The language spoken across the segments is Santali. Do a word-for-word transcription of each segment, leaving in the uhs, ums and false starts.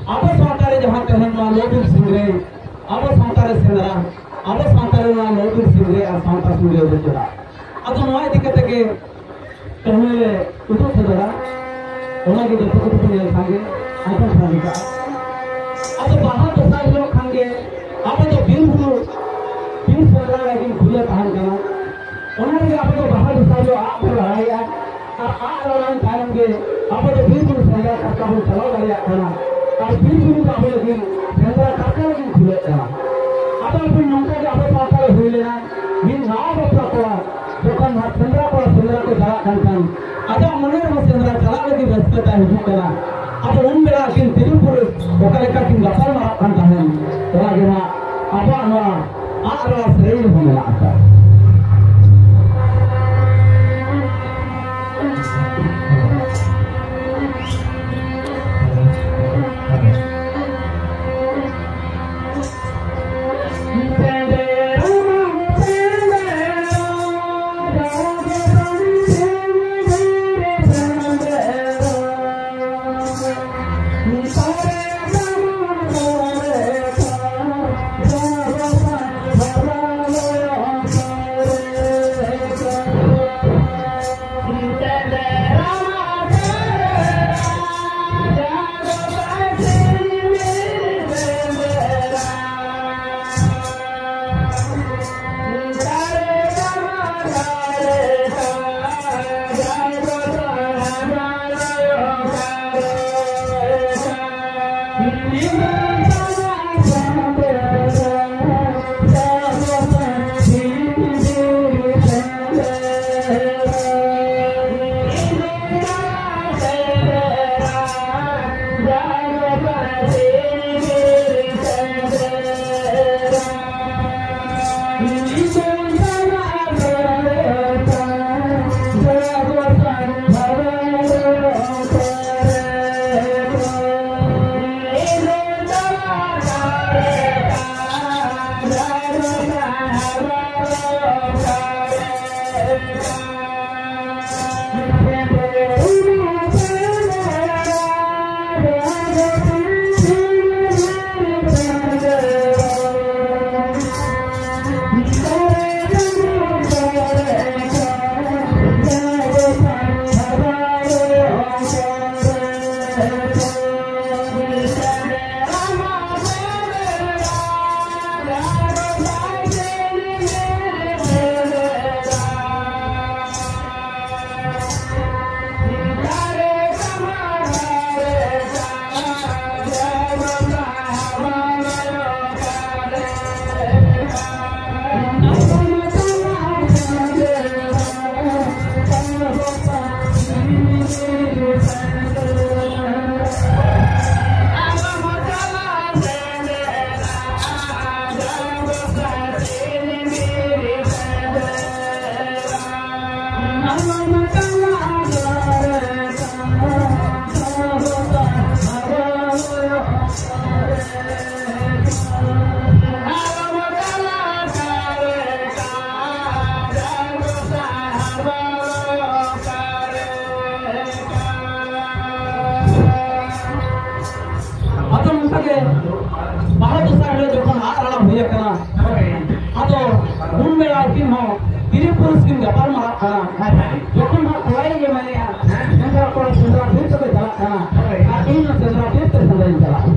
ᱟᱵᱚ ᱥᱟᱶᱛᱟ ᱨᱮ ᱡᱟᱦᱟᱸ ᱛᱮᱦᱮᱧ ᱱᱚᱣᱟ ᱞᱚ ᱵᱤᱨ ᱥᱤᱝᱨᱟᱹᱭ, ᱟᱵᱚ ᱥᱟᱶᱛᱟ ᱨᱮ ᱥᱮᱸᱫᱽᱨᱟ, ᱟᱵᱚ ᱥᱟᱶᱛᱟ ᱨᱮ ᱱᱚᱣᱟ ᱞᱚ ᱵᱤᱨ ᱥᱤᱝᱨᱟᱹᱭ ᱟᱨ ᱥᱟᱶᱛᱟ ᱥᱤᱝᱨᱟᱹᱭ ᱵᱚᱱ ᱪᱟᱞᱟᱜ᱾ ᱟᱫᱚ ᱱᱚᱣᱟ ᱤᱫᱤ ᱠᱟᱛᱮ ᱜᱮ ᱠᱟᱹᱦᱱᱤ ᱞᱮ ᱩᱫᱩᱜ ᱥᱚᱫᱚᱨᱟ, ᱚᱱᱟ ᱜᱮ ᱡᱚᱛᱚ ᱠᱚ ᱧᱮᱞ ᱠᱷᱟᱱ ᱜᱮ ᱟᱸᱡᱚᱢ ᱥᱟᱱᱟ ᱠᱟᱜᱼᱟ᱾ ᱟᱫᱚ ᱵᱟᱦᱟ ᱫᱚᱥᱟᱨ ᱦᱤᱞᱳᱜ ᱠᱷᱟᱱ ᱜᱮ ᱟᱵᱚ ᱫᱚ ᱵᱤᱨ ᱵᱩᱨᱩ ᱵᱤᱨ ᱥᱮᱸᱫᱽᱨᱟ ᱞᱟᱹᱜᱤᱫ ᱠᱷᱩᱞᱟᱹ ᱛᱟᱦᱮᱱ ᱠᱟᱱᱟ᱾ ᱚᱱᱟ ᱨᱮᱜᱮ ᱟᱵᱚ ᱫᱚ ᱵᱟᱦᱟ ᱫᱚᱥᱟᱨ ᱦᱤᱞᱳᱜ ᱟᱜ ᱵᱚᱱ ᱨᱟᱲᱟᱭᱮᱜᱼᱟ᱾ ᱟᱨ ᱟᱜ ᱨᱟᱲᱟᱭᱮᱱ ᱛᱟᱭᱱᱚᱢ ᱜᱮ ᱟᱵᱚ ᱫᱚ ᱵᱤᱨ ᱵᱩᱨᱩ ᱥᱮᱸᱫᱽᱨᱟ ᱠᱟᱨᱠᱟ ᱵᱚᱱ ᱪᱟᱞᱟᱣ ᱫᱟᱲᱮᱭᱟᱜ ᱠᱟᱱᱟ᱾ ᱟᱨ ᱵᱤᱨ ᱵᱩᱨᱩ ᱫᱚ ᱟᱵᱚ ᱞᱟᱹᱜᱤᱫ ᱥᱮᱸᱫᱽᱨᱟ ᱠᱟᱨᱠᱟ ᱞᱟᱹᱜᱤᱫ ᱠᱷᱩᱞᱟᱹᱜ ᱠᱟᱱᱟ᱾ ᱟᱫᱚ ᱟᱵᱚ ᱱᱚᱝᱠᱟ ᱜᱮ ᱟᱵᱚ ᱥᱟᱶᱛᱟ ᱨᱮ ᱦᱩᱭ ᱞᱮᱱᱟ, ᱢᱤᱫ ᱱᱟᱣᱟ ᱵᱟᱯᱞᱟ ᱠᱚᱲᱟ ᱡᱚᱠᱷᱚᱱ ᱱᱟᱦᱟᱜ ᱥᱮᱸᱫᱽᱨᱟ ᱠᱚᱲᱟ ᱥᱮᱸᱫᱽᱨᱟ ᱠᱚ ᱪᱟᱞᱟᱜ ᱠᱟᱱ ᱠᱷᱟᱱ, ᱟᱡᱟᱜ ᱢᱚᱱᱮ ᱨᱮᱦᱚᱸ ᱥᱮᱸᱫᱽᱨᱟ ᱪᱟᱞᱟᱜ ᱞᱟᱹᱜᱤᱫ ᱨᱟᱹᱥᱠᱟᱹ ᱛᱟᱭ ᱦᱤᱡᱩᱜ ᱠᱟᱱᱟ᱾ ᱟᱫᱚ ᱩᱱ ᱵᱮᱲᱟ ᱟᱹᱠᱤᱱ ᱛᱤᱨᱤ ᱯᱩᱨᱩᱥ ᱚᱠᱟ ᱞᱮᱠᱟ ᱠᱤᱱ ᱜᱟᱯᱟᱞ ᱢᱟᱨᱟᱜ ᱠᱟᱱ ᱛᱟᱦᱮᱸᱱ, ᱚᱱᱟ ᱜᱮ ᱱᱟᱦᱟᱜ ᱟᱵᱚᱣᱟᱜ ᱱᱚᱣᱟ ᱟᱜ ᱨᱟᱲᱟ ᱥᱮᱨᱮᱧ ᱨᱮᱦᱚᱸ ᱢᱮᱱᱟᱜ ᱟᱠᱟᱫ᱾ ᱟᱫᱚ ᱱᱚᱝᱠᱟ ᱜᱮ ᱵᱟᱨᱚ ᱫᱚᱥᱟᱨ ᱦᱤᱞᱳᱜ ᱡᱚᱠᱷᱚᱱ ᱟᱫ ᱟᱲᱟᱜ ᱦᱩᱭ ᱟᱠᱟᱱᱟ, ᱟᱫᱚ ᱩᱱ ᱵᱮᱲᱟ ᱩᱱᱠᱤᱱ ᱦᱚᱸ ᱛᱤᱨᱤ ᱯᱩᱨᱩᱥ ᱠᱤᱱ ᱜᱟᱯᱟᱞ ᱢᱟᱨᱟᱜ ᱠᱟᱱᱟ᱾ ᱡᱚᱠᱷᱚᱱ ᱦᱟᱸᱜ ᱠᱚᱲᱟᱭ ᱢᱮᱱᱮᱜᱼᱟ, ᱥᱮᱸᱫᱽᱨᱟ ᱠᱚᱲᱟ ᱥᱮᱸᱫᱽᱨᱟ ᱵᱤᱨ ᱛᱮᱠᱚ ᱪᱟᱞᱟᱜ ᱠᱟᱱᱟ, ᱟᱨ ᱤᱧ ᱦᱚᱸ ᱥᱮᱸᱫᱽᱨᱟ ᱵᱤᱨ ᱛᱮ ᱥᱮᱸᱫᱽᱨᱟᱧ ᱪᱟᱞᱟᱜᱼᱟ᱾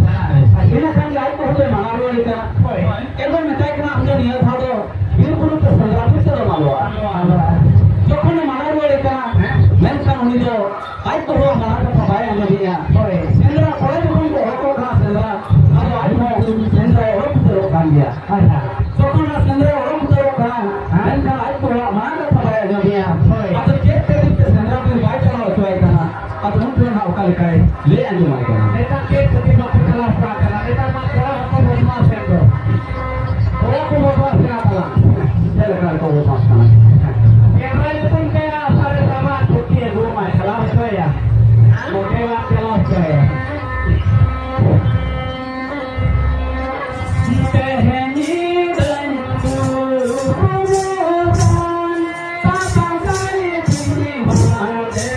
ᱟᱨ ᱤᱱᱟᱹ ᱠᱷᱟᱱ ᱜᱮ ᱟᱡ ᱠᱚᱦᱚᱸ ᱞᱮ ᱢᱟᱱᱟᱣ ᱨᱩᱣᱟᱹᱲ ᱠᱟᱱᱟ᱾ ᱮᱠᱫᱚᱢ ᱢᱮᱛᱟᱭ ᱠᱟᱱᱟ, ᱟᱢ ᱫᱚ ᱱᱤᱭᱟᱹ ᱫᱷᱟᱣ ᱫᱚ ᱵᱤᱨ ᱵᱩᱨᱩ ᱛᱮ ᱥᱮᱸᱫᱽᱨᱟ ᱵᱤᱨ ᱛᱮᱫᱚ ᱵᱟᱹᱱᱩᱜᱼᱟ᱾ ᱡᱚᱠᱷᱚᱱᱮ ᱢᱟᱱᱟᱣ ᱨᱩᱣᱟᱹᱲᱮ ᱠᱟᱱᱟ, ᱢᱮᱱᱠᱷᱟᱱ ᱩᱱᱤ ᱫᱚ ᱟᱡ ᱵᱟᱵᱟᱣᱟᱜ ᱢᱟᱱᱟ ᱠᱟᱛᱷᱟ ᱵᱟᱭ ᱟᱸᱡᱚᱢᱮᱜᱼᱟ᱾ ᱦᱳᱭ᱾ ᱥᱮᱸᱫᱽᱨᱟ ᱠᱚᱲᱟ ᱡᱚᱠᱷᱚᱱ ᱠᱚ ᱚᱰᱚᱠᱚᱜ ᱠᱟᱱᱟ ᱥᱮᱸᱫᱽᱨᱟ, ᱟᱫᱚ ᱟᱡ ᱦᱚᱸ ᱥᱮᱸᱫᱽᱨᱟᱭ ᱚᱰᱚᱠ ᱩᱛᱟᱹᱨᱚᱜ ᱠᱟᱱ ᱜᱮᱭᱟ᱾ ᱟᱪᱪᱷᱟ᱾ ᱡᱚᱠᱷᱚᱱ ᱚᱱᱟ ᱥᱮᱸᱫᱽᱨᱟᱭ ᱚᱰᱚᱠ ᱩᱛᱟᱹᱨᱚᱜ ᱠᱟᱱᱟ, ᱢᱮᱱᱠᱷᱟᱱ ᱟᱡ ᱵᱟᱵᱟᱣᱟᱜ ᱢᱟᱱᱟ ᱠᱟᱛᱷᱟ ᱵᱟᱭ ᱟᱸᱡᱚᱢᱮᱜᱼᱟ᱾ ᱦᱳᱭ᱾ ᱟᱫᱚ ᱪᱮᱫ ᱠᱷᱟᱹᱛᱤᱨ ᱛᱮ ᱥᱮᱸᱫᱽᱨᱟ ᱵᱤᱨ ᱵᱟᱭ ᱪᱟᱞᱟᱣ ᱦᱚᱪᱚᱣᱟᱭ ᱠᱟᱱᱟ? ᱟᱫᱚ ᱩᱱ ᱴᱷᱮᱱ ᱦᱟᱸᱜ ᱚᱠᱟ ᱞᱮᱠᱟᱭ ᱞᱟᱹᱭ ᱟᱸᱡᱚᱢᱟᱭ ᱠᱟᱱᱟ᱾ ᱱᱮᱛᱟᱨ ᱪᱮᱫ ᱠᱷᱟᱹᱛᱤᱨ ᱵᱟᱯᱮ ᱪᱟᱞᱟᱣ ᱦᱚᱪᱚᱣᱟᱜ ᱠᱟᱱᱟ? ᱱᱮᱛᱟᱨ ᱢᱟ ᱠᱚᱲᱟ ᱦᱚᱸᱠᱚ ᱵᱚᱫᱢᱟᱥ ᱮᱫ ᱫᱚ᱾ ᱠᱚᱲᱟ ᱠᱚ ᱵᱚᱫᱢᱟᱥ ᱠᱟᱱᱟ ᱛᱟᱞᱟᱝ᱾ ᱪᱮᱫ ᱞᱮᱠᱟ ᱠᱚ ᱵᱚᱫᱢᱟᱥ ᱠᱟᱱᱟ? ᱥᱮᱸᱫᱽᱨᱟ ᱧᱩᱛᱩᱢ ᱛᱮ ᱟᱥᱟ ᱨᱮ ᱥᱟᱢᱟᱜ ᱪᱷᱩᱴᱤ ᱟᱹᱜᱩ ᱢᱟᱭ ᱪᱟᱞᱟᱣ ᱦᱚᱪᱚᱭᱟ᱾ ᱢᱚᱴᱮ ᱵᱟᱝ ᱪᱟᱞᱟᱣ ᱦᱚᱪᱚᱭᱟ᱾ ᱛᱮᱦᱮᱧ ᱧᱤᱫᱟᱹᱧ ᱫᱩᱲᱩᱵ ᱟᱠᱟᱱ ᱛᱟᱯᱟᱢ ᱠᱟᱹᱞᱤ ᱛᱤᱧ ᱵᱟᱸᱫᱮ᱾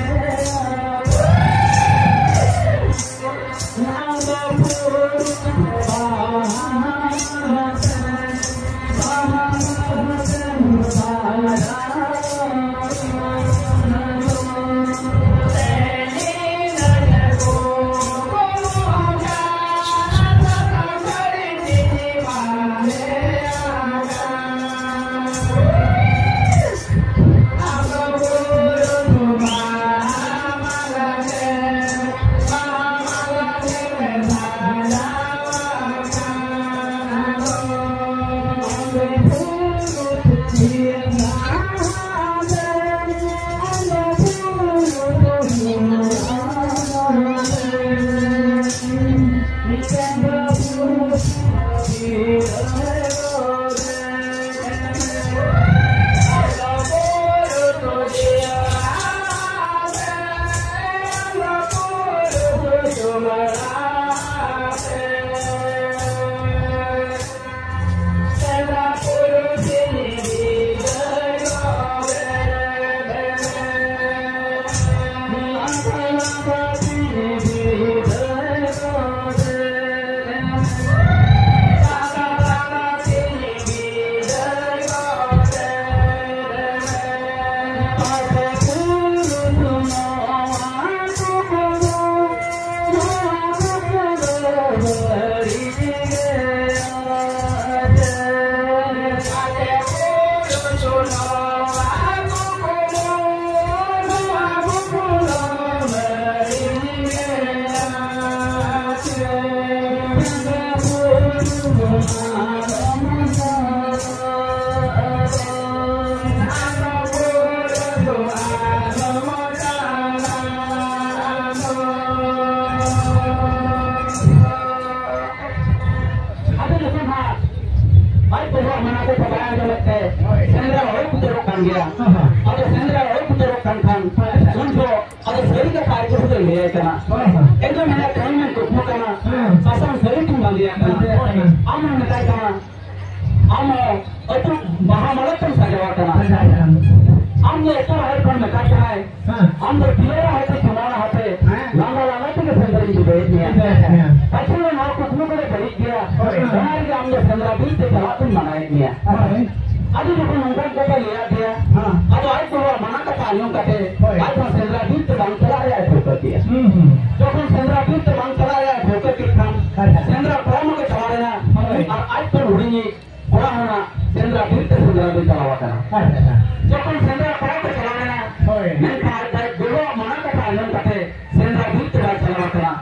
ᱟᱫᱚ ᱡᱚᱠᱷᱚᱱ ᱦᱟᱸᱜ ᱟᱡ ᱵᱟᱵᱟᱣᱟᱜ ᱢᱟᱱᱟ ᱠᱟᱛᱷᱟ ᱵᱟᱭ ᱟᱸᱡᱚᱢᱮᱫ ᱛᱮ ᱥᱮᱸᱫᱽᱨᱟ ᱦᱚᱸᱭ ᱩᱛᱟᱹᱨᱚᱜ ᱠᱟᱱ ᱜᱮᱭᱟ᱾ ᱟᱫᱚ ᱥᱮᱸᱫᱽᱨᱟ ᱦᱚᱸᱭ ᱩᱛᱟᱹᱨᱚᱜ ᱠᱟᱱ ᱠᱷᱟᱱ ᱩᱱ ᱫᱚ ᱟᱫᱚ ᱥᱟᱹᱨᱤ ᱠᱟᱛᱷᱟ ᱟᱡ ᱵᱟᱹᱦᱩ ᱫᱚᱭ ᱞᱟᱹᱭᱟᱭ ᱠᱟᱱᱟ᱾ ᱮᱱᱫᱚ ᱢᱮᱱᱟ, ᱛᱮᱦᱮᱧ ᱢᱮᱱ ᱠᱩᱠᱢᱩ ᱠᱟᱱᱟ, ᱥᱟᱥᱟᱝ ᱥᱟᱹᱲᱤ ᱛᱤᱧ ᱵᱟᱸᱫᱮᱭᱟ ᱠᱟᱱᱟ᱾ ᱟᱢ ᱦᱚᱸ ᱢᱮᱛᱟᱭ ᱠᱟᱱᱟ, ᱟᱢ ᱦᱚᱸ ᱟᱹᱛᱩ ᱵᱟᱦᱟ ᱢᱟᱞᱟ ᱛᱮᱢ ᱥᱟᱡᱟᱣᱟ ᱠᱟᱱᱟ᱾ ᱟᱢ ᱫᱚ ᱮᱴᱟᱜ ᱦᱚᱲ ᱠᱷᱚᱱ ᱢᱮᱛᱟᱭ ᱠᱟᱱᱟᱭ, ᱟᱢ ᱫᱚ ᱯᱤᱭᱟᱹᱨᱟ ᱦᱟᱛᱮ ᱪᱩᱢᱟᱹᱲᱟ ᱦᱟᱛᱮ ᱞᱟᱸᱫᱟ ᱞᱟᱸᱫᱟ ᱛᱮᱜᱮ ᱥᱮᱸᱫᱽᱨᱟᱧ ᱵᱤᱫᱟᱹᱭᱮᱫ ᱢᱮᱭᱟ᱾ ᱯᱟᱪᱷᱮ ᱱᱚᱣᱟ ᱠᱩᱠᱢᱩ ᱠᱚᱫᱚ ᱵᱟᱹᱲᱤᱡ ᱜᱮᱭᱟ, ᱚᱱᱟ ᱨᱮᱜᱮ ᱟᱢ ᱫᱚ ᱥᱮᱸᱫᱽᱨᱟ ᱵᱤᱨ ᱛᱮ ᱪᱟᱞᱟᱜ ᱫᱚᱧ ᱢᱟᱱᱟᱭᱮᱫ ᱢᱮᱭᱟ᱾ ᱟᱫᱚ ᱡᱚᱠᱷᱚᱱ ᱱᱚᱝᱠᱟᱱ ᱠᱟᱛᱷᱟ ᱞᱟᱹᱭᱟᱫ ᱫᱮᱭᱟ, ᱟᱫᱚ ᱟᱡ ᱵᱟᱵᱟᱣᱟᱜ ᱢᱟᱱᱟ ᱠᱟᱛᱷᱟ ᱟᱸᱡᱚᱢ ᱠᱟᱛᱮ ᱟᱡ ᱦᱚᱸ ᱥᱮᱸᱫᱽᱨᱟ ᱵᱤᱨ ᱛᱮ ᱵᱟᱝ ᱪᱟᱞᱟᱜ ᱨᱮᱭᱟᱜ ᱮ ᱴᱷᱟᱹᱣᱠᱟᱹ ᱠᱮᱫᱼᱟ᱾ ᱡᱚᱠᱷᱚᱱ ᱥᱮᱸᱫᱽᱨᱟ ᱵᱤᱨ ᱛᱮ ᱵᱟᱝ ᱪᱟᱞᱟᱜ ᱨᱮᱭᱟᱜ ᱮ ᱴᱷᱟᱹᱣᱠᱟᱹ ᱠᱮᱫ ᱠᱷᱟᱱ ᱥᱮᱸᱫᱽᱨᱟ ᱠᱚᱲᱟ ᱢᱟᱠᱚ ᱪᱟᱞᱟᱣ ᱮᱱᱟ, ᱟᱨ ᱟᱡ ᱠᱷᱚᱱ ᱦᱩᱰᱤᱧᱤᱡ ᱠᱚᱲᱟ ᱦᱚᱸ ᱥᱮᱸᱫᱽᱨᱟ ᱵᱤᱨ ᱛᱮ ᱥᱮᱸᱫᱽᱨᱟ ᱫᱚᱭ ᱪᱟᱞᱟᱣ ᱟᱠᱟᱱᱟ᱾ ᱡᱚᱠᱷᱚᱱ ᱥᱮᱸᱫᱽᱨᱟ ᱠᱚᱲᱟ ᱠᱚ ᱪᱟᱞᱟᱣ ᱮᱱᱟ, ᱢᱮᱱᱠᱷᱟᱱ ᱟᱡ ᱵᱟᱵᱟᱣᱟᱜ ᱢᱟᱱᱟ ᱠᱟᱛᱷᱟ ᱟᱸᱡᱚᱢ ᱠᱟᱛᱮ ᱥᱮᱸᱫᱽᱨᱟ ᱵᱤᱨ ᱛᱮ ᱵᱟᱭ ᱪᱟᱞᱟᱣ ᱟᱠᱟᱱᱟ᱾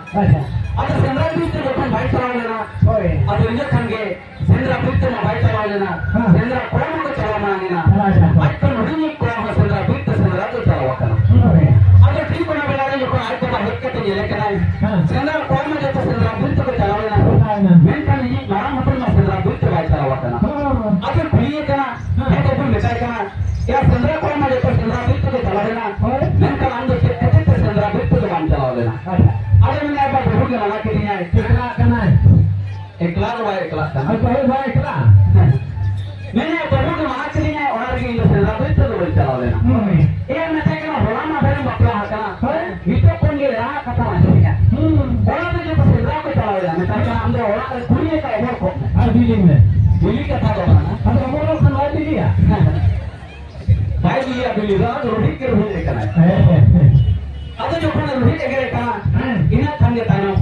ᱟᱫᱚ ᱥᱮᱸᱫᱽᱨᱟ ᱵᱤᱨ ᱛᱮ ᱡᱚᱠᱷᱚᱱ ᱵᱟᱭ ᱪᱟᱞᱟᱣ ᱞᱮᱱᱟ, ᱟᱫᱚ ᱤᱱᱟᱹ ᱠᱷᱟᱱ ᱜᱮ ᱥᱮᱸᱫᱽᱨᱟ ᱵᱤᱨ ᱛᱮᱢᱟ ᱵᱟᱭ ᱪᱟᱞᱟᱣ ᱞᱮᱱᱟ᱾ ᱥᱮᱸᱫᱽᱨᱟ ᱠᱚᱲᱟ ᱢᱟᱠᱚ ᱪᱟᱞᱟᱣ ᱢᱟᱲᱟᱝ ᱮᱱᱟ᱾ ᱟᱡ ᱠᱷᱚᱱ ᱦᱩᱰᱤᱧᱤᱡ ᱠᱚᱲᱟ ᱦᱚᱸ ᱥᱮᱸᱫᱽᱨᱟ ᱵᱤᱨ ᱛᱮ ᱥᱮᱸᱫᱽᱨᱟ ᱫᱚᱭ ᱪᱟᱞᱟᱣ ᱟᱠᱟᱱᱟ᱾ ᱟᱫᱚ ᱴᱷᱤᱠ ᱚᱱᱟ ᱵᱮᱲᱟ ᱨᱮ ᱡᱚᱠᱷᱚᱱ ᱟᱡ ᱵᱟᱵᱟ ᱦᱮᱡ ᱠᱟᱛᱮ ᱧᱮᱞᱮ ᱠᱟᱱᱟᱭ, ᱥᱮᱸᱫᱽᱨᱟ ᱠᱚᱲᱟ ᱢᱟ ᱡᱚᱛᱚ ᱥᱮᱸᱫᱽᱨᱟ ᱵᱤᱨ ᱛᱮᱠᱚ ᱪᱟᱞᱟᱣ ᱮᱱᱟ, ᱢᱮᱱᱠᱷᱟᱱ ᱤᱧᱤᱡ ᱢᱟᱨᱟᱝ ᱦᱚᱯᱚᱱ ᱢᱟ ᱥᱮᱸᱫᱽᱨᱟ ᱵᱤᱨ ᱛᱮ ᱵᱟᱭ ᱪᱟᱞᱟᱣ ᱟᱠᱟᱱᱟ᱾ ᱟᱫᱚ ᱠᱩᱞᱤᱭᱮ ᱠᱟᱱᱟ, ᱦᱮᱸ, ᱟᱫᱚ ᱢᱮᱛᱟᱭ ᱠᱟᱱᱟ, ᱭᱟ ᱥᱮᱸᱫᱽᱨᱟ ᱠᱚᱲᱟ ᱢᱟ ᱡᱚᱛᱚ ᱥᱮᱸᱫᱽᱨᱟ ᱵᱤᱨ ᱛᱮᱠᱚ ᱪᱟᱞᱟᱣ ᱮᱱᱟ, ᱢᱮᱱᱠᱷᱟᱱ ᱟᱢ ᱫᱚ ᱪᱮᱫ ᱠᱷᱟᱹᱛᱤᱨ ᱛᱮ ᱥᱮᱸᱫᱽᱨᱟ ᱵᱤᱨ ᱛᱮᱫᱚ ᱵᱟᱢ ᱪᱟᱞᱟᱣ ᱞᱮᱱᱟ? ᱟᱫᱚ ᱢᱮᱱᱟᱭ, ᱵᱟᱹᱵᱩ ᱜᱮ ᱢᱟᱱᱟ ᱠᱤᱫᱤᱧᱟᱭ᱾ ᱪᱮᱫ ᱞᱮᱠᱟ ᱠᱟᱱᱟᱭ? ᱮᱠᱞᱟ ᱫᱚ ᱵᱟᱭ ᱮᱠᱞᱟᱜ ᱠᱟᱱᱟ᱾ ᱟᱨ ᱵᱟᱹᱦᱩ ᱵᱟᱭ ᱮᱠᱞᱟ? ᱢᱮᱱᱮᱫ, ᱵᱟᱹᱦᱩ ᱫᱚ ᱢᱟᱱᱟ ᱠᱤᱫᱤᱧᱟᱭ, ᱚᱱᱟ ᱨᱮᱜᱮ ᱤᱧ ᱫᱚ ᱥᱮᱸᱫᱽᱨᱟ ᱵᱟᱹᱧ ᱪᱟᱞᱟᱣ ᱞᱮᱱᱟ᱾ ᱦᱳᱭ᱾ ᱮᱭᱟ ᱢᱮᱛᱟᱭ ᱠᱟᱱᱟ, ᱦᱚᱞᱟ ᱢᱟᱦᱫᱮᱨᱮᱢ ᱵᱟᱯᱞᱟ ᱟᱠᱟᱱᱟ᱾ ᱦᱳᱭ᱾ ᱱᱤᱛᱚᱜ ᱠᱷᱚᱱ ᱜᱮ ᱮᱨᱟᱣᱟᱜ ᱠᱟᱛᱷᱟᱢ ᱟᱸᱡᱚᱢᱮᱜᱼᱟ᱾ ᱦᱩᱸ᱾ ᱠᱚᱲᱟ ᱫᱚ ᱡᱚᱛᱚ ᱥᱮᱸᱫᱽᱨᱟ ᱠᱚ ᱪᱟᱞᱟᱣ ᱮᱱᱟ, ᱢᱮᱛᱟᱭ ᱠᱟᱱᱟ, ᱟᱢ ᱫᱚ ᱚᱲᱟᱜ ᱨᱮ ᱠᱩᱲᱤ ᱞᱮᱠᱟ ᱚᱢᱚᱨ ᱠᱚᱜ ᱢᱮ᱾ ᱟᱨ ᱵᱤᱞᱤ ᱢᱮ᱾ ᱵᱤᱞᱤ ᱠᱟᱛᱷᱟ ᱫᱚ ᱠᱟᱱᱟ᱾ ᱟᱫᱚ ᱚᱢᱚᱨᱚᱜ ᱠᱷᱟᱱ ᱵᱟᱭ ᱵᱤᱞᱤᱭᱟ? ᱵᱟᱭ ᱵᱤᱞᱤᱭᱟ, ᱵᱤᱞᱤ ᱫᱚ ᱟᱫᱚ ᱨᱩᱦᱤᱫ ᱜᱮ ᱨᱩᱦᱤᱫ ᱟᱠᱟᱱᱟᱭ᱾ ᱦᱮᱸ, ᱦᱮᱸ, ᱦᱮᱸ᱾ ᱟᱫᱚ ᱡᱚᱠᱷᱚᱱ ᱨᱩᱦᱤᱫ ᱮᱜᱮᱨᱮ ᱠᱟᱱᱟ, ᱦᱮᱸ᱾ ᱤᱱᱟᱹ ᱠᱷᱟᱱ ᱜᱮ ᱛᱟᱭᱱᱚᱢ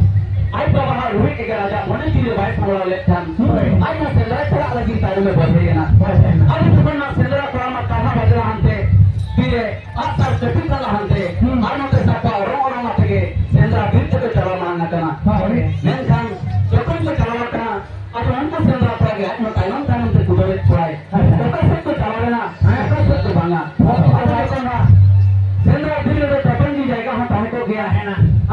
ᱟᱡ ᱵᱟᱵᱟ ᱦᱚᱸ ᱨᱩᱦᱤᱫ ᱮᱜᱮᱨ ᱟᱡᱟᱜ ᱢᱚᱱᱮ ᱡᱤᱣᱤ ᱨᱮ ᱵᱟᱭ ᱥᱟᱢᱵᱲᱟᱣ ᱞᱮᱫ ᱠᱷᱟᱱ, ᱦᱳᱭ᱾ ᱟᱡ ᱦᱚᱸ ᱥᱮᱸᱫᱽᱨᱟ ᱪᱟᱞᱟᱜ ᱞᱟᱹᱜᱤᱫ ᱛᱟᱭᱱᱚᱢᱮ ᱵᱟᱹᱫᱷᱟᱹᱭ ᱮᱱᱟ᱾ ᱦᱳᱭ, ᱦᱳᱭ᱾ ᱟᱫᱚ ᱡᱚᱠᱷᱚᱱ ᱱᱚᱣᱟ ᱥᱮᱸᱫᱽᱨᱟ ᱠᱚᱲᱟ ᱢᱟ ᱠᱟᱲᱟ ᱵᱟᱡᱽᱲᱟ ᱦᱟᱱᱛᱮ, ᱛᱤᱨᱮ ᱟᱜᱼᱥᱟᱨ ᱠᱟᱹᱯᱤ ᱠᱟᱞᱟ ᱦᱟᱱᱛᱮ, ᱦᱩᱸ᱾ ᱟᱨ ᱱᱚᱛᱮ ᱥᱟᱯᱟ ᱚᱨᱚᱝ ᱚᱨᱚᱝ ᱟᱛᱮ ᱜᱮ ᱥᱮᱸᱫᱽᱨᱟ ᱵᱤᱨ ᱛᱮᱠᱚ ᱪᱟᱞᱟᱣ ᱢᱟᱲᱟᱝ ᱟᱠᱟᱱᱟ᱾ ᱦᱳᱭ᱾ ᱢᱮᱱᱠᱷᱟᱱ ᱡᱚᱠᱷᱚᱱ ᱠᱚ ᱪᱟᱞᱟᱣ ᱟᱠᱟᱱᱟ, ᱥᱮᱸᱫᱽᱨᱟ ᱠᱚᱲᱟ ᱜᱮ ᱟᱡ ᱦᱚᱸ ᱛᱟᱭᱱᱚᱢ ᱛᱟᱭᱱᱚᱢ ᱛᱮ ᱠᱩᱫᱟᱹᱣᱮᱫ ᱠᱚᱣᱟᱭ᱾ ᱚᱠᱟ ᱥᱮᱫ ᱠᱚ ᱪᱟᱞᱟᱣ ᱞᱮᱱᱟ, ᱚᱠᱟ ᱥᱮᱫ ᱠᱚ ᱵᱟᱝᱟ᱾ ᱟᱫᱚ ᱡᱚᱠᱷᱚᱱ ᱦᱟᱸᱜ ᱥᱮᱸᱫᱽᱨᱟ ᱵᱤᱨ ᱨᱮᱫᱚ ᱪᱟᱛᱚᱢ ᱜᱮ ᱡᱟᱭᱜᱟ ᱦᱚᱸ ᱛᱟᱦᱮᱸ ᱠᱚᱜ ᱜᱮᱭᱟ,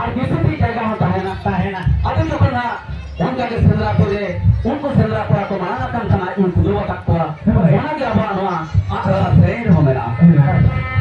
ᱟᱨ ᱜᱤᱥᱩᱯᱤ ᱡᱟᱭᱜᱟ ᱦᱚᱸ ᱛᱟᱦᱮᱱᱟ᱾ ᱛᱟᱦᱮᱱᱟ᱾ ᱟᱫᱚ ᱡᱚᱠᱷᱚᱱ ᱦᱟᱸᱜ ᱚᱱᱠᱟ ᱜᱮ ᱥᱮᱸᱫᱽᱨᱟ ᱠᱚᱨᱮ ᱩᱱᱠᱩ ᱥᱮᱸᱫᱽᱨᱟ ᱠᱚᱲᱟ ᱠᱚ ᱢᱟᱲᱟᱝ ᱟᱠᱟᱱ ᱠᱷᱟᱱ ᱟᱡ ᱠᱩᱫᱟᱹᱣ ᱟᱠᱟᱫ ᱠᱚᱣᱟ᱾ ᱦᱳᱭ᱾ ᱚᱱᱟ ᱜᱮ ᱟᱵᱚᱣᱟᱜ ᱱᱚᱣᱟ ᱟᱜ ᱨᱟᱲᱟ ᱥᱮᱨᱮᱧ ᱨᱮᱦᱚᱸ ᱢᱮᱱᱟᱜᱼᱟ᱾ ᱦᱳᱭ᱾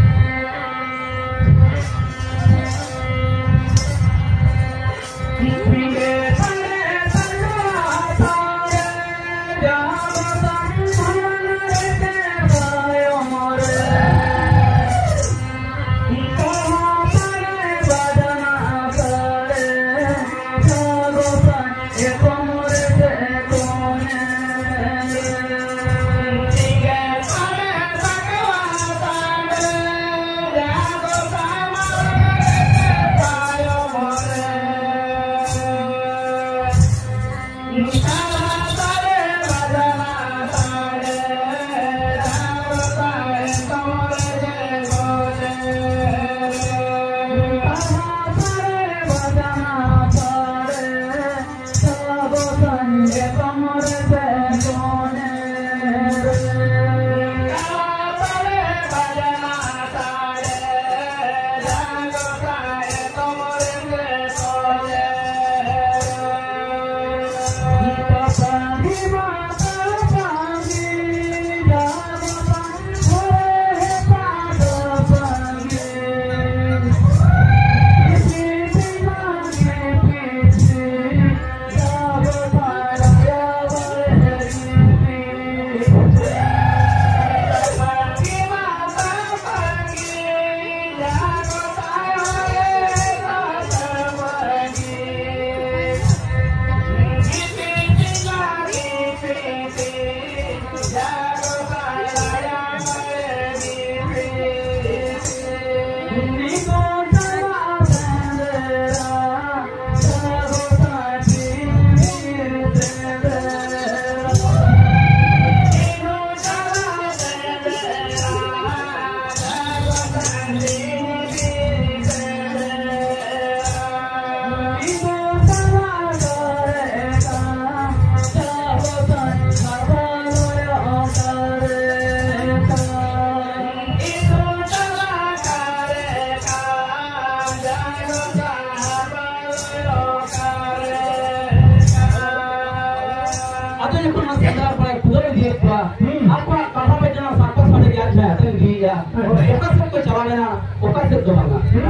ᱟᱫᱚ ᱡᱚᱠᱷᱚᱱ ᱦᱟᱸᱜ ᱥᱮᱸᱫᱽᱨᱟ ᱠᱚᱲᱟᱭ ᱠᱷᱩᱞᱟᱹᱣ ᱤᱫᱤᱭᱮᱫ ᱠᱚᱣᱟ, ᱦᱩᱸ᱾ ᱟᱠᱚᱣᱟᱜ ᱠᱟᱛᱷᱟ ᱵᱟᱡᱱᱟ ᱥᱟᱯᱟ ᱥᱟᱰᱮ ᱜᱮ ᱟᱡ ᱢᱮ ᱟᱛᱮᱱ ᱤᱫᱤᱭᱮᱫᱼᱟ᱾ ᱦᱳᱭ᱾ ᱚᱠᱟ ᱥᱮᱫ ᱠᱚ ᱪᱟᱞᱟᱣ ᱞᱮᱱᱟ, ᱚᱠᱟ ᱥᱮᱫ ᱫᱚ ᱵᱟᱝᱟ᱾ ᱦᱩᱸ᱾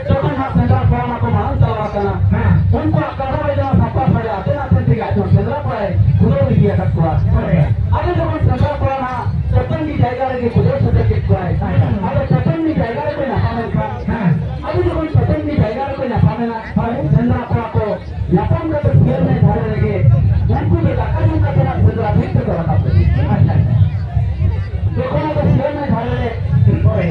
ᱡᱚᱠᱷᱚᱱ ᱦᱟᱸᱜ ᱥᱮᱸᱫᱽᱨᱟ ᱠᱚᱲᱟ ᱢᱟᱠᱚ ᱢᱟᱲᱟᱝ ᱪᱟᱞᱟᱣ ᱟᱠᱟᱱᱟ, ᱦᱮᱸ᱾ ᱩᱱᱠᱩᱣᱟᱜ ᱠᱟᱛᱷᱟ ᱵᱟᱡᱱᱟ ᱥᱟᱯᱟ ᱥᱟᱰᱮ ᱟᱛᱮᱱ ᱟᱛᱮᱱ ᱛᱮᱜᱮ ᱟᱡ ᱦᱚᱸ ᱥᱮᱸᱫᱽᱨᱟ ᱠᱚᱲᱟᱭ ᱠᱷᱩᱞᱟᱹᱣ ᱤᱫᱤ ᱟᱠᱟᱫ ᱠᱚᱣᱟ᱾ ᱦᱳᱭ᱾ ᱟᱫᱚ ᱡᱚᱠᱷᱚᱱ ᱥᱮᱸᱫᱽᱨᱟ ᱠᱚᱲᱟ ᱦᱟᱸᱜ ᱪᱟᱹᱛᱟᱹᱱᱤ ᱡᱟᱭᱜᱟ ᱨᱮᱜᱮ ᱠᱚ ᱫᱟᱹᱲ ᱥᱮᱴᱮᱨ ᱠᱮᱫ ᱠᱚᱣᱟᱭ᱾ ᱦᱳᱭ᱾ ᱟᱫᱚ ᱪᱟᱹᱛᱟᱹᱱᱤ ᱡᱟᱭᱜᱟ ᱨᱮᱠᱚ ᱧᱟᱯᱟᱢᱮᱱ ᱠᱷᱟᱱ, ᱦᱮᱸ᱾ ᱟᱫᱚ ᱡᱚᱠᱷᱚᱱ ᱪᱟᱹᱛᱟᱹᱱᱤ ᱡᱟᱭᱜᱟ ᱨᱮᱠᱚ ᱧᱟᱯᱟᱢᱮᱱᱟ, ᱦᱳᱭ᱾ ᱥᱮᱸᱫᱽᱨᱟ ᱠᱚᱲᱟ ᱠᱚ ᱧᱟᱯᱟᱢ ᱠᱟᱛᱮ ᱥᱤᱭᱟᱹᱲ ᱱᱟᱹᱭ ᱫᱷᱟᱨᱮ ᱨᱮᱜᱮ ᱩᱱᱠᱩ ᱫᱚ ᱫᱟᱠᱟ ᱡᱚᱢ ᱠᱟᱛᱮ ᱱᱟᱜ ᱥᱮᱸᱫᱽᱨᱟ ᱵᱤᱨ ᱛᱮᱠᱚ ᱨᱟᱠᱟᱵ ᱞᱮᱱᱟ᱾ ᱟᱪᱪᱷᱟ, ᱟᱪᱪᱷᱟ᱾ ᱡᱚᱠᱷᱚᱱ ᱟᱫᱚ ᱥᱤᱭᱟᱹᱲ ᱱᱟᱹᱭ ᱫᱷᱟᱨᱮ ᱨᱮ ᱦᱳᱭ᱾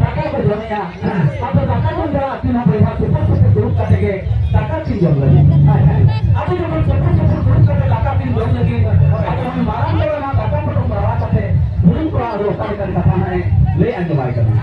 ᱫᱟᱠᱟ ᱠᱚ ᱡᱚᱢᱮᱜᱼᱟ, ᱦᱮᱸ᱾ ᱟᱫᱚ ᱫᱟᱠᱟ ᱡᱚᱢ ᱵᱮᱲᱟ ᱟᱹᱠᱤᱱ ᱦᱚᱸ ᱵᱚᱭᱦᱟ ᱥᱩᱯᱩᱨ ᱥᱩᱯᱩᱨ ᱫᱩᱲᱩᱵ ᱠᱟᱛᱮ ᱜᱮ ᱫᱟᱠᱟ ᱠᱤᱱ ᱡᱚᱢ ᱞᱟᱹᱜᱤᱫ᱾ ᱟᱪᱪᱷᱟ, ᱟᱪᱪᱷᱟ᱾ ᱟᱫᱚ ᱡᱚᱠᱷᱚᱱ ᱥᱩᱯᱩᱨ ᱥᱩᱯᱩᱨ ᱫᱩᱲᱩᱵ ᱠᱟᱛᱮ ᱫᱟᱠᱟ ᱠᱤᱱ ᱡᱚᱢ ᱞᱟᱹᱜᱤᱫ, ᱟᱫᱚ ᱩᱱᱤ ᱢᱟᱨᱟᱝ ᱠᱚᱲᱟ ᱱᱟᱜ ᱫᱟᱠᱟ ᱯᱚᱴᱚᱢ ᱵᱟᱲᱟ ᱠᱟᱛᱮ ᱦᱩᱰᱤᱧ ᱠᱚᱲᱟ ᱟᱫᱚ ᱚᱠᱟ ᱞᱮᱠᱟᱱ ᱠᱟᱛᱷᱟ ᱱᱟᱜ ᱮ ᱞᱟᱹᱭ ᱟᱸᱡᱚᱢᱟᱭ ᱠᱟᱱᱟ᱾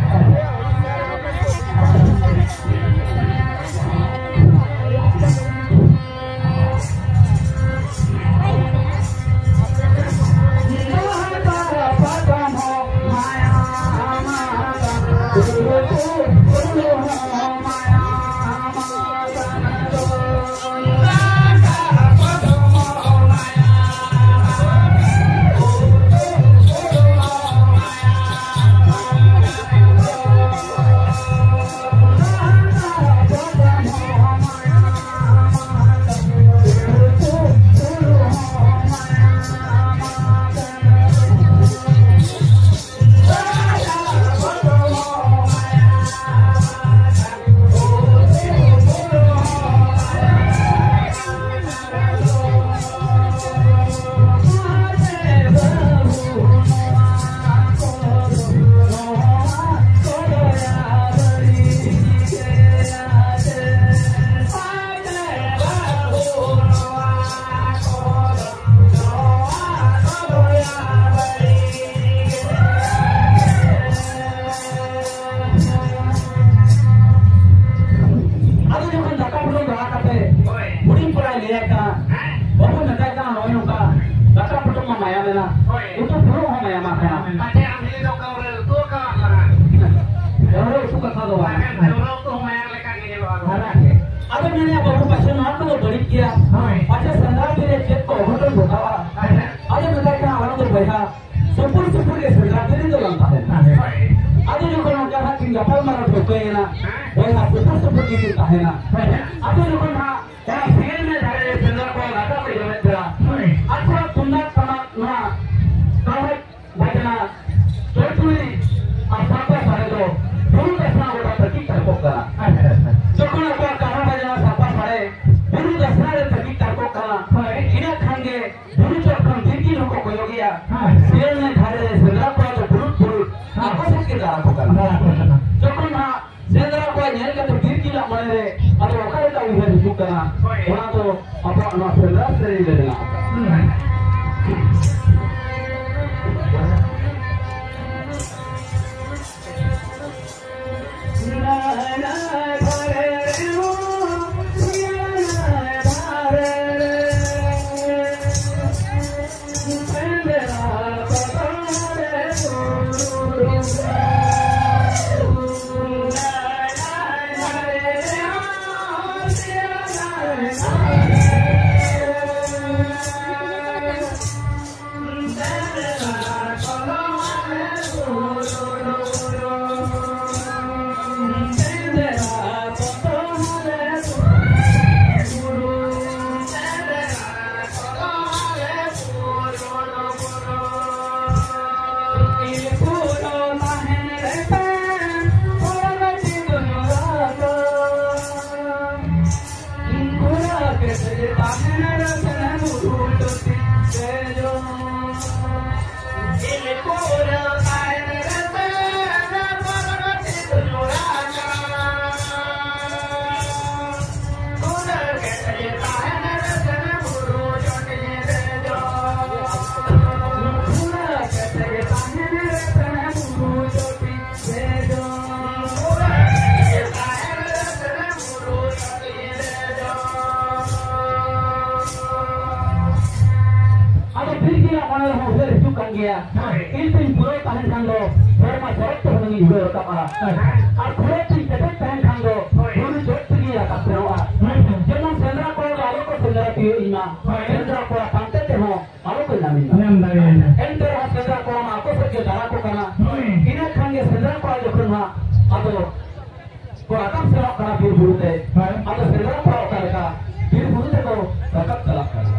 ᱟᱫᱚ ᱡᱚᱠᱷᱚᱱ ᱫᱟᱠᱟ ᱵᱩᱞᱩᱝ ᱵᱟᱲᱟ ᱠᱟᱛᱮ ᱦᱳᱭ᱾ ᱦᱩᱰᱤᱧ ᱠᱚᱲᱟᱭ ᱞᱟᱹᱭᱟᱭ ᱠᱟᱱᱟ, ᱦᱳᱭ᱾ ᱵᱟᱹᱵᱩ ᱢᱮᱛᱟᱭ ᱠᱟᱱᱟ, ᱱᱚᱜᱼᱚᱭ ᱱᱚᱝᱠᱟ ᱫᱟᱠᱟ ᱯᱚᱴᱚᱢ ᱢᱟ ᱢᱟᱭᱟ ᱢᱮᱱᱟᱜ, ᱦᱳᱭ᱾ ᱩᱛᱩ ᱯᱷᱩᱲᱩᱜ ᱦᱚᱸ ᱢᱟᱭᱟ ᱢᱟ ᱠᱟᱱᱟ᱾ ᱯᱟᱪᱮ ᱟᱢ ᱦᱤᱞᱤ ᱫᱚ ᱚᱠᱟ ᱠᱚᱨᱮ ᱩᱛᱩ ᱟᱠᱟᱫ ᱞᱟᱝᱟ? ᱫᱟᱹᱣᱲᱟᱹ ᱩᱛᱩ ᱠᱟᱛᱷᱟ ᱫᱚ ᱵᱟᱝ᱾ ᱵᱟᱠᱷᱟᱱ ᱫᱟᱹᱣᱲᱟᱹ ᱩᱛᱩ ᱦᱚᱸ ᱢᱟᱭᱟ ᱞᱮᱠᱟ ᱜᱮ ᱧᱮᱞᱚᱜᱼᱟ᱾ ᱟᱨ ᱟᱫᱚ ᱢᱮᱱᱮᱫᱼᱟ, ᱵᱟᱹᱵᱩ ᱯᱟᱪᱮ ᱱᱚᱣᱟ ᱠᱚᱫᱚ ᱵᱟᱹᱲᱤᱡ ᱜᱮᱭᱟ, ᱦᱳᱭ᱾ ᱯᱟᱪᱮ ᱥᱮᱸᱫᱽᱨᱟ ᱵᱤᱨ ᱨᱮ ᱪᱮᱫ ᱠᱚ ᱚᱜᱷᱚᱴᱚᱱ ᱜᱷᱚᱴᱟᱣᱟ᱾ ᱜᱟᱯᱟᱞᱢᱟᱨᱟᱣ ᱴᱷᱟᱹᱣᱠᱟᱹᱭᱮᱱᱟ, ᱵᱚᱭᱦᱟ ᱥᱩᱯᱩᱨ ᱥᱩᱯᱩᱨ ᱜᱮᱠᱤᱱ ᱛᱟᱦᱮᱱᱟ᱾ ᱟᱫᱚ ᱡᱚᱠᱷᱚᱱ ᱦᱟᱸᱜ ᱚᱱᱟ ᱥᱮᱸᱜᱮᱞ ᱢᱮ ᱫᱷᱟᱨᱮ ᱨᱮ ᱥᱮᱸᱫᱽᱨᱟ ᱠᱚ ᱞᱟᱜᱟ ᱠᱚ ᱡᱚᱢᱮᱫ ᱵᱮᱲᱟ, ᱟᱠᱚᱣᱟᱜ ᱛᱩᱢᱫᱟᱜ ᱴᱟᱢᱟᱠ ᱱᱚᱣᱟ ᱠᱟᱦᱟᱲ ᱵᱟᱡᱽᱱᱟ, ᱪᱚᱲᱪᱩᱲᱤ ᱟᱨ ᱥᱟᱲᱯᱟ ᱥᱟᱰᱮ ᱫᱚ ᱵᱩᱨᱩ ᱫᱷᱟᱥᱱᱟ ᱜᱚᱴᱟ ᱛᱟᱹᱠᱤᱡ ᱛᱟᱨᱠᱚᱜ ᱠᱟᱱᱟ᱾ ᱟᱪᱪᱷᱟ, ᱟᱪᱪᱷᱟ᱾ ᱡᱚᱠᱷᱚᱱ ᱟᱠᱚᱣᱟᱜ ᱠᱟᱦᱟᱲ ᱵᱟᱡᱽᱱᱟ ᱥᱟᱲᱯᱟ ᱥᱟᱰᱮ ᱵᱩᱨᱩ ᱫᱷᱟᱥᱱᱟ ᱨᱮ ᱛᱟᱹᱠᱤᱡ ᱛᱟᱨᱠᱚᱜ ᱠᱟᱱᱟ, ᱦᱳᱭ᱾ ᱤᱱᱟᱹ ᱠᱷᱟᱱ ᱜᱮ ᱵᱩᱨᱩ ᱪᱚᱴ ᱠᱷᱚᱱ ᱵᱤᱨ ᱠᱤᱱ ᱦᱚᱸᱠᱚ ᱠᱚᱭᱚᱜᱮᱭᱟ᱾ ᱦᱳᱭ᱾ ᱥᱮᱸᱜᱮᱞ ᱢᱮ ᱫᱷᱟᱨᱮ ᱨᱮ ᱥᱮᱸᱫᱽᱨᱟ ᱠᱚᱣᱟ ᱫᱚ ᱵᱩᱨᱩᱫ ᱵᱩᱨᱩᱫ ᱟᱠᱚ ᱥᱮᱫ ᱜᱮ ᱫᱟᱬᱟ ᱠᱚ ᱠᱟᱱᱟ᱾ ᱫᱟᱬᱟ ᱠᱚ ᱠᱟᱱᱟ᱾ ᱡᱚᱠᱷᱚᱱ ᱦᱟᱸᱜ ᱥᱮᱸᱫᱽᱨᱟ ᱠᱚᱣᱟ ᱧᱮᱞ ᱠᱟᱛᱮ ᱵᱤᱨ ᱠᱤᱱᱟᱜ ᱢᱚᱱᱮ ᱨᱮ ᱟᱫᱚ ᱚᱠᱟ ᱞᱮᱠᱟ ᱩᱭᱦᱟᱹᱨ ᱦᱤᱡᱩᱜ ᱠᱟᱱᱟ, ᱦᱳᱭ᱾ ᱚᱱᱟ ᱫᱚ ᱟᱵᱚᱣᱟᱜ ᱱᱚᱣᱟ ᱥᱮᱸᱫᱽᱨᱟ ᱥᱮᱨᱮᱧ ᱨᱮ ᱢᱮᱱᱟᱜ ᱟᱠᱟᱫᱟ᱾ ᱦᱩᱸ᱾ ᱟᱫᱚ ᱵᱤᱨ ᱜᱮᱭᱟᱜ ᱢᱚᱱᱮ ᱨᱮᱦᱚᱸ ᱩᱭᱦᱟᱹᱨ ᱦᱤᱡᱩᱜ ᱠᱟᱱ ᱜᱮᱭᱟ᱾ ᱦᱳᱭ᱾ ᱤᱧ ᱛᱤᱧ ᱯᱩᱨᱟᱹᱣ ᱛᱟᱦᱮᱱ ᱠᱷᱟᱱ ᱫᱚ ᱥᱮᱨᱢᱟ ᱪᱚᱴ ᱛᱮᱦᱚᱸ ᱤᱧ ᱩᱰᱟᱹᱣ ᱨᱟᱠᱟᱵᱼᱟ᱾ ᱦᱳᱭ᱾ ᱟᱨ ᱠᱷᱩᱲᱟᱹ ᱛᱤᱧ ᱠᱮᱴᱮᱡ ᱛᱟᱦᱮᱱ ᱠᱷᱟᱱ ᱫᱚ ᱦᱳᱭ᱾ ᱵᱩᱨᱩ ᱪᱚᱴ ᱛᱮᱜᱮᱧ ᱨᱟᱠᱟᱵ ᱥᱮᱱᱚᱜᱼᱟ᱾ ᱦᱳᱭ᱾ ᱡᱮᱢᱚᱱ ᱥᱮᱸᱫᱽᱨᱟ ᱠᱚᱲᱟ ᱫᱚ ᱟᱞᱚ ᱠᱚ ᱥᱮᱸᱫᱽᱨᱟ ᱛᱤᱭᱳᱜ ᱤᱧ ᱢᱟ᱾ ᱦᱳᱭ᱾ ᱥᱮᱸᱫᱽᱨᱟ ᱠᱚᱲᱟ ᱯᱟᱱᱛᱮ ᱛᱮᱦᱚᱸ ᱟᱞᱚ ᱠᱚ ᱧᱟᱢᱤᱧ ᱢᱟ᱾ ᱧᱟᱢ ᱫᱟᱲᱮᱭᱟᱹᱧᱟ᱾ ᱮᱱᱛᱮ ᱨᱮᱦᱚᱸ ᱥᱮᱸᱫᱽᱨᱟ ᱠᱚᱲᱟ ᱢᱟ ᱟᱠᱚ ᱥᱮᱫ ᱜᱮ ᱫᱟᱬᱟ ᱠᱚ ᱠᱟᱱᱟ᱾ ᱦᱳᱭ᱾ ᱤᱱᱟᱹ ᱠᱷᱟᱱ ᱜᱮ ᱥᱮᱸᱫᱽᱨᱟ ᱠᱚᱲᱟ ᱡᱚᱠᱷᱚᱱ ᱦᱟᱸᱜ ᱠᱚ ᱨᱟᱠᱟᱵ ᱥᱮᱱᱚᱜ ᱠᱟᱱᱟ ᱵᱤᱨ ᱵᱩᱨᱩ ᱛᱮ᱾ ᱦᱮᱸ᱾ ᱟᱫᱚ ᱥᱮᱸᱫᱽᱨᱟ ᱠᱚ ᱚᱠᱟ ᱞᱮᱠᱟ ᱵᱤᱨ ᱵᱩᱨᱩ ᱛᱮᱠᱚ ᱨᱟᱠᱟᱵ ᱪᱟᱞᱟᱜ ᱠᱟᱱᱟ᱾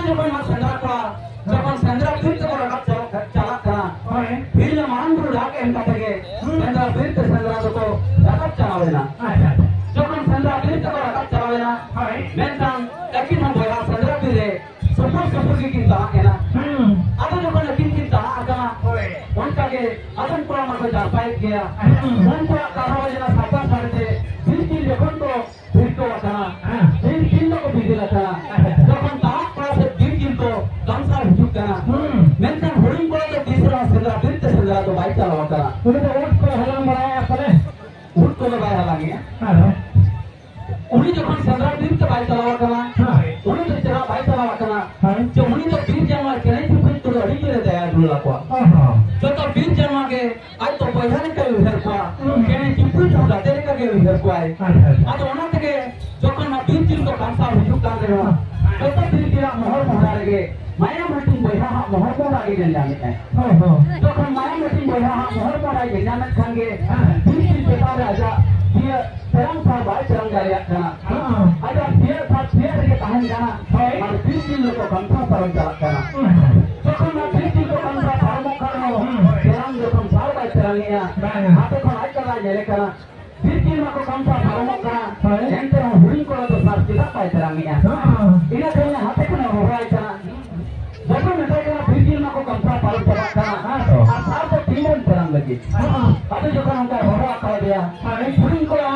ᱡᱚᱠᱷᱚᱱ ᱱᱚᱣᱟ ᱥᱮᱸᱫᱽᱨᱟ ᱠᱚᱲᱟ ᱡᱚᱠᱷᱚᱱ ᱥᱮᱸᱫᱽᱨᱟ ᱵᱤᱨ ᱛᱮᱠᱚ ᱨᱟᱠᱟᱵ ᱪᱟᱞᱟᱜ ᱪᱟᱞᱟᱜ ᱠᱟᱱᱟ, ᱦᱳᱭ᱾ ᱵᱤᱨ ᱨᱮ ᱢᱟᱨᱟᱝ ᱵᱩᱨᱩ ᱰᱟᱠ ᱮᱢ ᱠᱟᱛᱮ ᱜᱮ ᱥᱮᱸᱫᱽᱨᱟ ᱵᱤᱨ ᱛᱮ ᱥᱮᱸᱫᱽᱨᱟ ᱫᱚᱠᱚ ᱨᱟᱠᱟᱵ ᱪᱟᱞᱟᱣ ᱮᱱᱟ᱾ ᱟᱪᱪᱷᱟ, ᱟᱪᱪᱷᱟ᱾ ᱡᱚᱠᱷᱚᱱ ᱥᱮᱸᱫᱽᱨᱟ ᱵᱤᱨ ᱛᱮᱠᱚ ᱨᱟᱠᱟᱵ ᱪᱟᱞᱟᱣ ᱮᱱᱟ, ᱦᱳᱭ᱾ ᱢᱮᱱᱠᱷᱟᱱ ᱟᱹᱠᱤᱱ ᱦᱚᱸ ᱵᱚᱭᱦᱟ ᱥᱮᱸᱫᱽᱨᱟ ᱵᱤᱨ ᱨᱮ ᱥᱩᱯᱩᱨ ᱥᱩᱯᱩᱨ ᱜᱮᱠᱤᱱ ᱛᱟᱦᱮᱸ ᱮᱱᱟ᱾ ᱦᱩᱸ᱾ ᱟᱫᱚ ᱡᱚᱠᱷᱚᱱ ᱟᱹᱠᱤᱱ ᱠᱤᱱ ᱛᱟᱦᱮᱸ ᱟᱠᱟᱱᱟ, ᱦᱳᱭ᱾ ᱚᱱᱠᱟ ᱜᱮ ᱟᱫᱚᱢ ᱠᱚᱲᱟ ᱢᱟᱠᱚ ᱡᱟᱨᱯᱟᱭᱮᱫ ᱜᱮᱭᱟ᱾ ᱦᱩᱸ᱾ ᱩᱱᱠᱩᱣᱟᱜ ᱠᱟᱛᱷᱟ ᱵᱟᱡᱱᱟ ᱥᱟᱯᱲᱟ ᱥᱟᱲᱮᱛᱮ ᱵᱤᱨ ᱠᱤᱱ ᱡᱚᱠᱷᱚᱱ ᱠᱚ ᱵᱤᱨ ᱠᱚ ᱟᱠᱟᱱᱟ, ᱦᱮᱸ᱾ ᱵᱤᱨ ᱠᱤᱱ ᱫᱚᱠᱚ ᱵᱤᱨ ᱟᱠᱟᱱᱟ᱾ ᱟᱪᱪᱷᱟ᱾ ᱡᱚᱠᱷᱚᱱ ᱛᱟᱲᱟᱢ ᱠᱚᱲᱟ ᱥᱮ ᱵᱤᱨ ᱠᱤᱱ ᱠᱚ ᱫᱟᱢᱥᱟᱣ ᱦᱤᱡᱩᱜ ᱠᱟᱱᱟ᱾ ᱦᱩᱸ᱾ ᱢᱮᱱᱠᱷᱟᱱ ᱦᱩᱰᱤᱧ ᱠᱚᱲᱟ ᱫᱚ ᱛᱤᱥ ᱨᱮᱦᱚᱸ ᱥᱮᱸᱫᱽᱨᱟ ᱵᱤᱨ ᱛᱮ ᱥᱮᱸᱫᱽᱨᱟ ᱫᱚ ᱵᱟᱭ ᱪᱟᱞᱟᱣ ᱟᱠᱟᱱᱟ᱾ ᱩᱱᱤ ᱫᱚ ᱩᱫ ᱠᱚ ᱦᱟᱞᱟᱝ ᱵᱟᱲᱟᱭᱟ ᱯᱟᱞᱮ? ᱩᱫ ᱠᱚᱫᱚ ᱵᱟᱭ ᱦᱟᱞᱟᱝᱮᱜᱼᱟ᱾ ᱟᱨᱦᱚᱸ? ᱩᱱᱤ ᱡᱚᱠᱷᱚᱱ ᱥᱮᱸᱫᱽᱨᱟ ᱵᱤᱨ ᱛᱮ ᱵᱟᱭ ᱪᱟᱞᱟᱣ ᱟᱠᱟᱱᱟ, ᱦᱮᱸ᱾ ᱩᱱᱤ ᱫᱚ ᱪᱮᱫᱟᱜ ᱵᱟᱭ ᱪᱟᱞᱟᱣ ᱟᱠᱟᱱᱟ? ᱦᱮᱸ᱾ ᱡᱮ ᱩᱱᱤ ᱫᱚ ᱵᱤᱨ ᱡᱟᱱᱣᱟᱨ ᱪᱮᱬᱮ ᱪᱤᱯᱨᱩᱫ ᱠᱚᱫᱚ ᱟᱹᱰᱤ ᱡᱳᱨᱮ ᱫᱟᱭᱟ ᱫᱩᱞᱟᱹᱲ ᱟᱠᱚᱣᱟ᱾ ᱚ ᱦᱚᱸ᱾ ᱡᱚᱛᱚ ᱵᱤᱨ ᱡᱟᱱᱣᱟᱨ ᱜᱮ ᱟᱡ ᱫᱚ ᱵᱚᱭᱦᱟ ᱞᱮᱠᱟᱭ ᱩᱭᱦᱟᱹᱨ ᱠᱚᱣᱟ, ᱦᱩᱸ᱾ ᱪᱮᱬᱮ ᱪᱤᱯᱨᱩᱫ ᱦᱚᱸ ᱜᱟᱛᱮ ᱞᱮᱠᱟ ᱜᱮ ᱩᱭᱦᱟᱹᱨ ᱠᱚᱣᱟᱭ᱾ ᱟᱪᱪᱷᱟ, ᱟᱪᱪᱷᱟ᱾ ᱟᱫᱚ ᱚᱱᱟ ᱛᱮᱜᱮ ᱡᱚᱠᱷᱚᱱ ᱱᱚᱣᱟ ᱵᱤᱨ ᱡᱤᱞ ᱠᱚ ᱠᱟᱢᱥᱟᱣ ᱦᱤᱡᱩᱜ ᱠᱟᱱ ᱨᱮᱦᱚᱸ, ᱦᱮᱸ᱾ ᱡᱚᱛᱚ ᱵᱤᱨ ᱡᱤᱞᱟᱜ ᱢᱚᱦᱚᱨ ᱢᱚᱦᱰᱟ ᱨᱮᱜᱮ ᱢᱟᱭᱟᱢ ᱦᱟᱹᱴᱤᱧ ᱵᱚᱭᱦᱟ ᱦᱟᱜ ᱢᱚᱦᱚᱨ ᱢᱚᱦᱰᱟ ᱜᱮ ᱧᱮᱞ ᱧᱟᱢᱮᱫ ᱟᱭ᱾ ᱦᱳᱭ, ᱦᱳᱭ᱾ ᱡᱚᱠᱷᱚᱱ ᱢᱟᱭᱟᱢ ᱦᱟᱹᱴᱤᱧ ᱵᱚᱭᱦᱟ ᱦᱟᱜ ᱢᱚᱦᱚᱨ ᱢᱚᱦᱰᱟᱭ ᱧᱮᱞ ᱧᱟᱢᱮᱫ ᱠᱷᱟᱱ ᱜᱮ, ᱦᱮᱸ᱾ ᱵᱤᱨ ᱡᱤᱞ ᱪᱮᱛᱟᱱ ᱨᱮ ᱟᱡᱟᱜ ᱤᱭᱟᱹ ᱛᱮᱨᱟᱝ ᱥᱟᱨ ᱵᱟᱭ ᱛᱮᱨᱟᱝ ᱫᱟᱲᱮᱭᱟᱜ ᱠᱟᱱᱟ᱾ ᱦᱮᱸ᱾ ᱟᱡᱟᱜ ᱥᱤᱭᱟᱹ ᱥᱟᱨ ᱥᱤᱭᱟᱹ ᱨᱮᱜᱮ ᱛᱟᱦᱮᱱ ᱠᱟᱱᱟ᱾ ᱦᱳᱭ᱾ ᱟᱨ ᱵᱤᱨ ᱡᱤᱞ ᱫᱚᱠᱚ ᱠᱟᱢᱥᱟᱣ ᱯᱟᱨᱚᱢ ᱪᱟᱞᱟᱜ ᱠᱟᱱᱟ᱾ ᱦᱮᱸ᱾ ᱡᱚᱠᱷᱚᱱ ᱱᱚᱣᱟ ᱵᱤᱨ ᱡᱤᱞ ᱠᱚ ᱠᱟᱢᱥᱟᱣ ᱯᱟᱨᱚᱢᱚᱜ ᱠᱟᱱ ᱨᱮᱦᱚᱸ, ᱦᱮᱸ᱾ ᱛᱮᱨᱟᱝ ᱡᱚᱠᱷᱚᱱ ᱥᱟᱨ ᱵᱟᱭ ᱛᱮᱨᱟᱝᱮᱜᱼᱟ, ᱵᱟᱝᱟ᱾ ᱦᱟᱛᱮ ᱠᱷᱚᱱ ᱟᱡ ᱫᱟᱫᱟᱭ ᱧᱮᱞᱮ ᱠᱟᱱᱟ, ᱵᱤᱨ ᱡᱤᱞ ᱢᱟᱠᱚ ᱠᱟᱢᱥᱟᱣ ᱯᱟᱨᱚᱢᱚᱜ ᱠᱟᱱᱟ, ᱦᱳᱭ᱾ ᱮᱱᱛᱮ ᱨᱮᱦᱚᱸ ᱦᱩᱰᱤᱧ ᱠᱚᱲᱟ ᱫᱚ ᱥᱟᱨ ᱪᱮᱫᱟᱜ ᱵᱟᱭ ᱛᱮᱨᱟᱝᱮᱜᱼᱟ? ᱦᱮᱸ᱾ ᱤᱱᱟᱹ ᱠᱷᱟᱱ ᱦᱟᱛᱮ ᱠᱷᱚᱱᱮ ᱦᱚᱦᱚᱣᱟᱭ ᱠᱟᱱᱟ, ᱵᱟᱹᱵᱩ ᱢᱮᱛᱟᱭ ᱠᱟᱱᱟ, ᱵᱤᱨ ᱡᱤᱞ ᱢᱟᱠᱚ ᱠᱟᱢᱥᱟᱣ ᱯᱟᱨᱚᱢ ᱪᱟᱵᱟᱜ ᱠᱟᱱᱟ, ᱦᱮᱸ ᱛᱚ᱾ ᱟᱨ ᱥᱟᱨ ᱫᱚ ᱛᱤᱱ ᱨᱮᱢ ᱛᱮᱨᱟᱝ ᱞᱟᱹᱜᱤᱫ? ᱦᱮᱸ᱾ ᱟᱫᱚ ᱡᱚᱠᱷᱚᱱ ᱚᱱᱠᱟᱭ ᱦᱚᱦᱚ ᱟᱠᱟᱫᱮᱭᱟ, ᱦᱮᱸ᱾ ᱦᱩᱰᱤᱧ ᱠᱚᱲᱟ